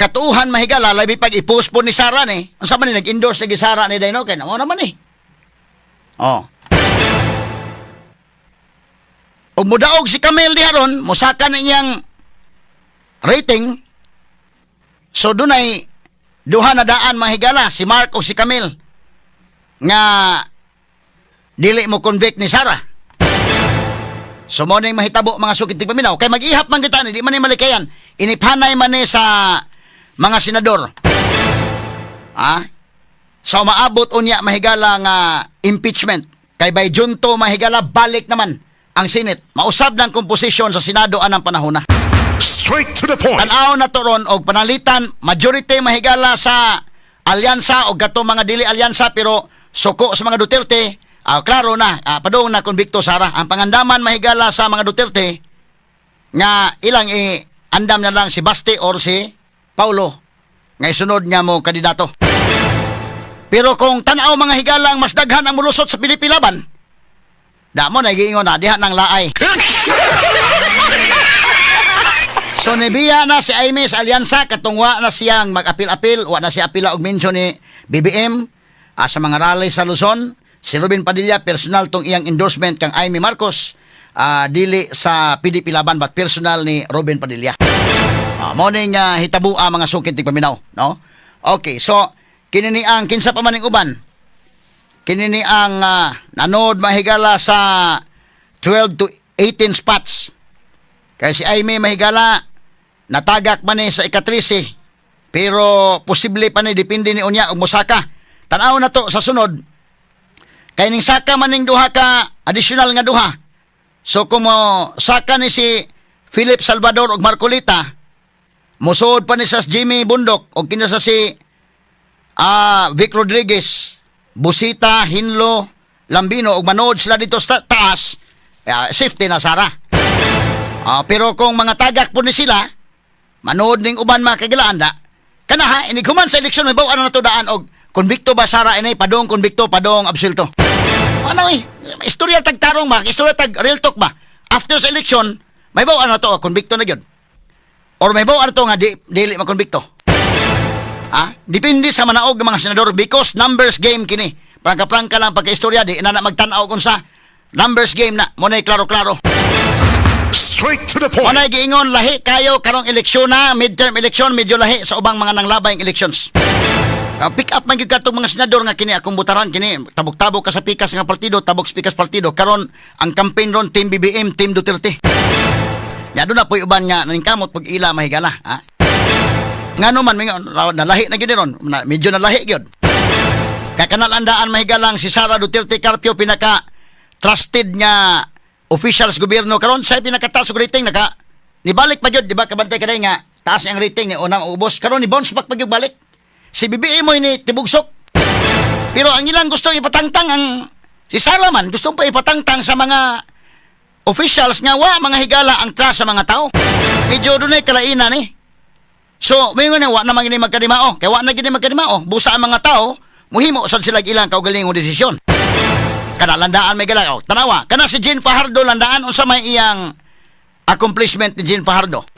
katuuhan, mahigala, labi pag i-post po ni Sara ni. Unsa man ni nag-endorse ni Sara ni Dino kay namo naman eh. Oh. Ug mudaog si Camille diha ron, mosaka na iyang rating. So dunay duha na daan, mahigala, si Mark o si Camille nga dili mo convict ni Sara. So mo ning mahitabo, mga sukit paminaw, kay mag-ihap man kita ni, di man ni malikayan. Iniphanay man ni sa mga senador. Ah? So maabot unya, mahigala, nga impeachment. Kay by June 2, mahigala, balik naman ang Senate. Mausab ng komposisyon sa Senado anang panahon na. Straight to the point. Tan-aw na to ron og panalitan majority, mahigala, sa alyansa o gato mga dili alyansa pero suko sa mga Duterte, klaro na, padung na konbikto Sara. Ang pangandaman, mahigala, sa mga Duterte nga ilang i andam na lang si Baste or si Paulo nga isunod nga mo kandidato. Pero kung tan-aw, mga higalang, mas daghan ang mulusot sa PDP Laban, damo na giingon na diha ng laay. So nibiya na si Imee sa alyansa katong wa na siyang mag-apil-apil, wa na siya apila og mention ni BBM sa mga rally sa Luzon. Si Robin Padilla, personal tong iyang endorsement kang Imee Marcos, dili sa PDP Laban but personal ni Robin Padilla. Mo ning hitabua, mga sukit tigpaminaw, no? Okay, so kini ni ang kinsa pa man ning uban. Kini ni ang nanood mahigala sa 12 to 18 spots. Kaya si Imee, mahigala, natagak man ni sa ika-13. Pero posible pa ni, depende ni unya og mosaka. Tan-aw na to sa sunod. Kay ning saka man ning duha ka additional nga duha. So kung mo saka ni si Philip Salvador og Marcoleta, musuod pa ni sa Jimmy Bondoc og kinsa sa si Vic Rodriguez, Bosita, Hinlo, Lambino og manood sila dito sa taas, safety na Sara. Pero kung mga tagak po ni sila, manood ning uban, mga kagilaan da, kana ha, inig human sa eleksyon, may baw ano na to daan og konbikto ba Sara ini, padong konbikto, padong absuelto. Ano eh, istorya tag tarong ba, istorya tag real talk ba? After sa eleksyon, may baw ano na to, konbikto na gyud. Or may baw ano to nga di, dili makonbikto. Ah, depende sa manaog ng mga senador because numbers game kini. Prangka-prangka lang pagka-istorya, di na na magtan-aw kung sa numbers game na. Mo na'y klaro-klaro. Straight to the point. Mo na'y giingon lahi kayo karong eleksyon na, midterm election, medyo lahi sa ubang mga nanglabayng elections. Pick up man gyud katong mga senador nga kini akong butaran kini, tabok-tabok ka sa pikas nga partido, tabok sa pikas partido. Karon ang campaign ron, Team BBM, Team Duterte. Ya doon na po'y uban nga naningkamot pag ila, mahigala, ha? Ngano man mingon nalahi na gyud ron, na, medyo nalahi gyud. Kay kanalandaan, mahigalang si Sara Duterte Carpio pinaka trusted nga officials gobyerno karon, sa pinakataas og rating, naka nibalik pa gyud, di ba? Kabantay kaday nga taas ang rating ni unang ubos, karon ni bounce back pa gyud balik. Si BBM mo ni tibugsok. Pero ang ilang gusto ipatangtang ang si Sara man gusto pa ipatangtang sa mga officials nga wa mga higala ang trust sa mga tao. Medyo dunay kalaina ni. So, may nga wa naman gini magkadimao. Kay wa na gini magkadimao. Busa ang mga tao, muhimo sad sila ilang kaugalingong desisyon. Kana landaan may galaw. Tanawa, kana si Jean Fajardo landaan, unsa may iyang accomplishment ni Jean Fajardo?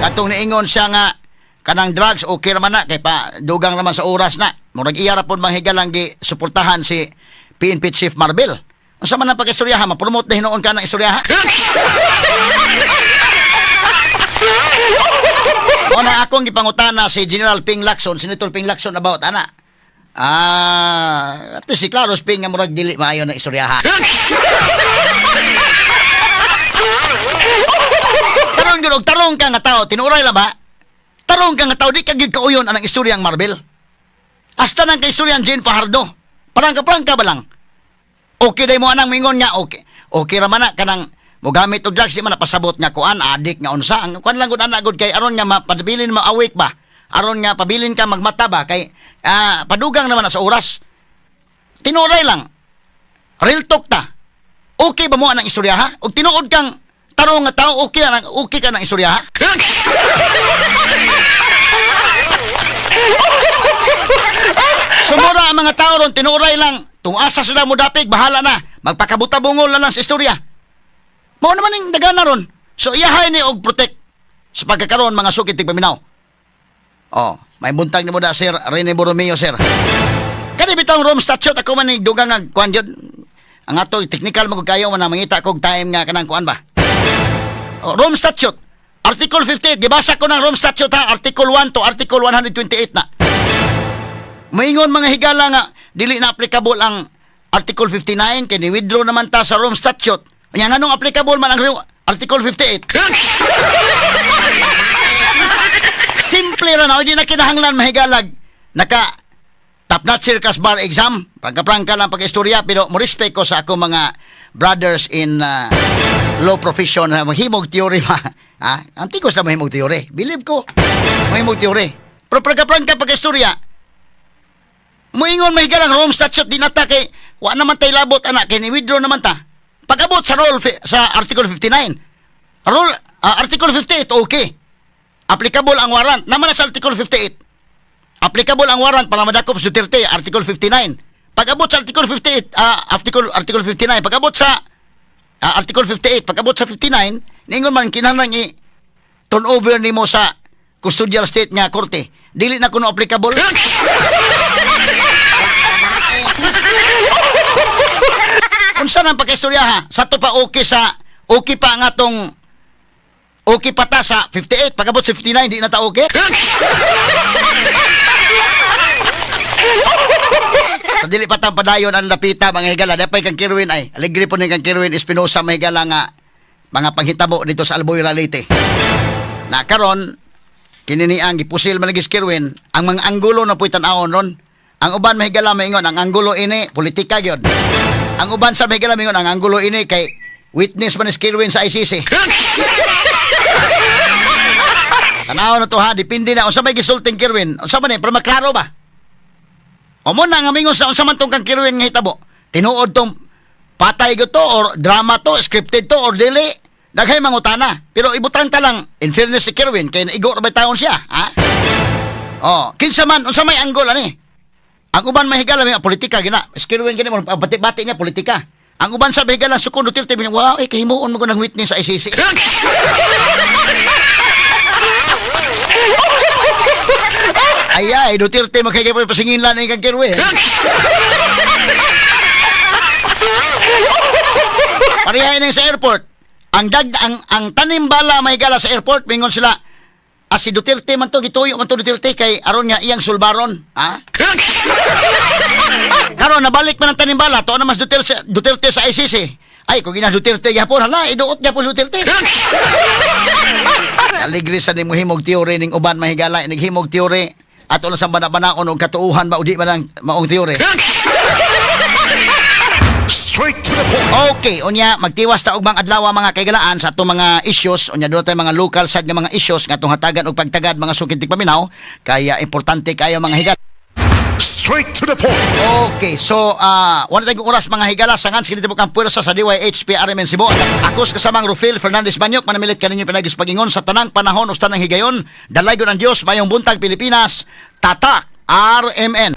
Katong niingon siya nga kanang drugs okay raman na kay pa dugang naman sa oras na. Murag iya ra pod manghigalang gi suportahan si PNP Chief Marbil. Unsa man ang pag-istoryaha, ma-promote na hinuon ka ng istoryaha? O na akong gipangutana si General Ping Lacson, Senator Ping Lacson about ana. At least si Claros Ping nga murag dili maayo na istoryaha. Tarong gyud og tarong ka nga tao, tinuray la ba? Tarong ka nga tao, di ka gyud kauyon anang istoryang Marbil. Hasta nang kay istoryang Jean Fajardo. Prangka-prangka ba lang? Okay day mo anang mingon nga okay. Okay ra man na kanang mogamit og drugs, di man napasabot nga kuan adik nga unsa ang kuan lang gud ana gud kay aron nga mapabilin mo awake ba, aron nga pabilin ka magmata ba, kay padugang naman na sa oras. Tinuray lang, real talk ta, okay ba mo anang istorya ha? Og tinuod kang tarong nga tao, okay anang okay ka ng istorya ha? Sumura ang mga tao ron, tinuray lang. Tung asa sila mo dapig, bahala na. Magpakabuta-bungol na lang sa istorya. Mao naman ang dagana ron. So iyahay ni og protect sa pagkakaroon, mga sukit tigpaminaw. Oh, may buntag ni mo da, Sir Rene Borromeo, sir. Kani bitong Rome Statute ako man ni dugang nga kuan jud. Ang ato technical mo kayo man mangita kog time nga kanang kuan ba. Oh, Rome Statute. Article 58, gibasa ko ng Rome Statute ha, Article 1 to Article 128 na. Maingon mga higala nga dili na applicable ang Article 59 kay ni withdraw naman ta sa Rome Statute. Nya nganong applicable man ang Article 58? Simple ra na, hindi na kinahanglan mahigalag. Naka top notch circus bar exam, pagkaprangka lang pag-istorya, pero mo respect ko sa akong mga brothers in law profession na mahimog theory ba. Ha? Ang tigos na mahimog theory. Believe ko. Mahimog theory. Pero pagkaprangka pag-istorya, muingon mahigalang Rome Statute di nata kay wa naman tay labot ana kay ni withdraw naman ta. Pag-abot sa rule sa Article 59. Rule Article 58, okay. Applicable ang warrant. Naman na sa Article 58. Applicable ang warrant para madakop sa Duterte, Article 59. Pag-abot sa Article 58, Article 59, pag-abot sa Article 58, pag-abot sa 59, ningon man kinahanglan i turn over nimo sa custodial state nga korte, dili na kuno applicable? Unsa nang pagkaistorya, ha? Sa to pa okay, sa okay pa nga tong okay pa ta sa 58, pagabot sa 59, di na ta okay. Sa dili pa ta padayon ang lapita, mga higala, dapay kang Kerwin ay. Alegre po ni kang Kerwin Espinosa, mga higala, nga mga panghitabo dito sa Alboy Leyte. Na karon kini ni ang gipusil man lagi si Kerwin, ang mga anggulo na puy tan-awon ron. Ang uban, mahigala, maingon ang anggulo ini politika gyud. Ang uban sa mahigala maingon ang anggulo ini kay witness man ni si Kerwin sa ICC. Tanaw na to, ha, depende na unsa may gisulting Kerwin. Unsa man ni para maklaro ba? O mo na nga mingon sa unsa man tong kang Kerwin nga hitabo. Tinuod tong patay gyud to or drama to, scripted to or dili. Daghay mangutana. Pero ibutang ta lang in fairness si Kerwin kay naigo ra ba taon siya, ha? Oh, kinsa man, unsa may angle ani? Ang uban, mahigala, may politika gina. Si Kerwin gani mo bati-bati niya politika. Ang uban sa mahigala sukon Duterte bilang, wow, eh kahimuon mo ko ng witness sa ICC. Ay ay, Duterte magkaya pa pasinginlan ni kang Kerwin. Parehay na sa airport. Ang dag ang tanimbala, mahigala, sa airport, mingon sila, ah, si Duterte man to, gituyo man to Duterte kay aron nga iyang sulbaron, ha? Karon nabalik man ang tanimbala, to na mas Duterte, Duterte sa ICC. Ay, kung ina Duterte gyapon, hala, iduot gyapon si Duterte. Aligri sa nimo himog theory ning uban, mahigala, naghimog theory ato lang sa bana-banaon og katuuhan ba o di ba ng maong theory. Straight to the point. Okay, unya magtiwas ta og mga adlaw, mga kaigalaan, sa atong mga issues, unya doon tayo mga local sad nga mga issues nga atong hatagan og pagtagad, mga sukid paminaw, kaya importante kayo, mga higala. Straight to the point. Okay, so wala tayong oras, mga higala, sangan sige mo kang puwersa sa DYHP RMN Cebu. Ako sa kasamang Rufil Fernandez Banyok manamilit kaninyo pinagis pagingon sa tanang panahon o sa tanang higayon. Dalaygon ang Dios, mayong buntag, Pilipinas. Tatak RMN.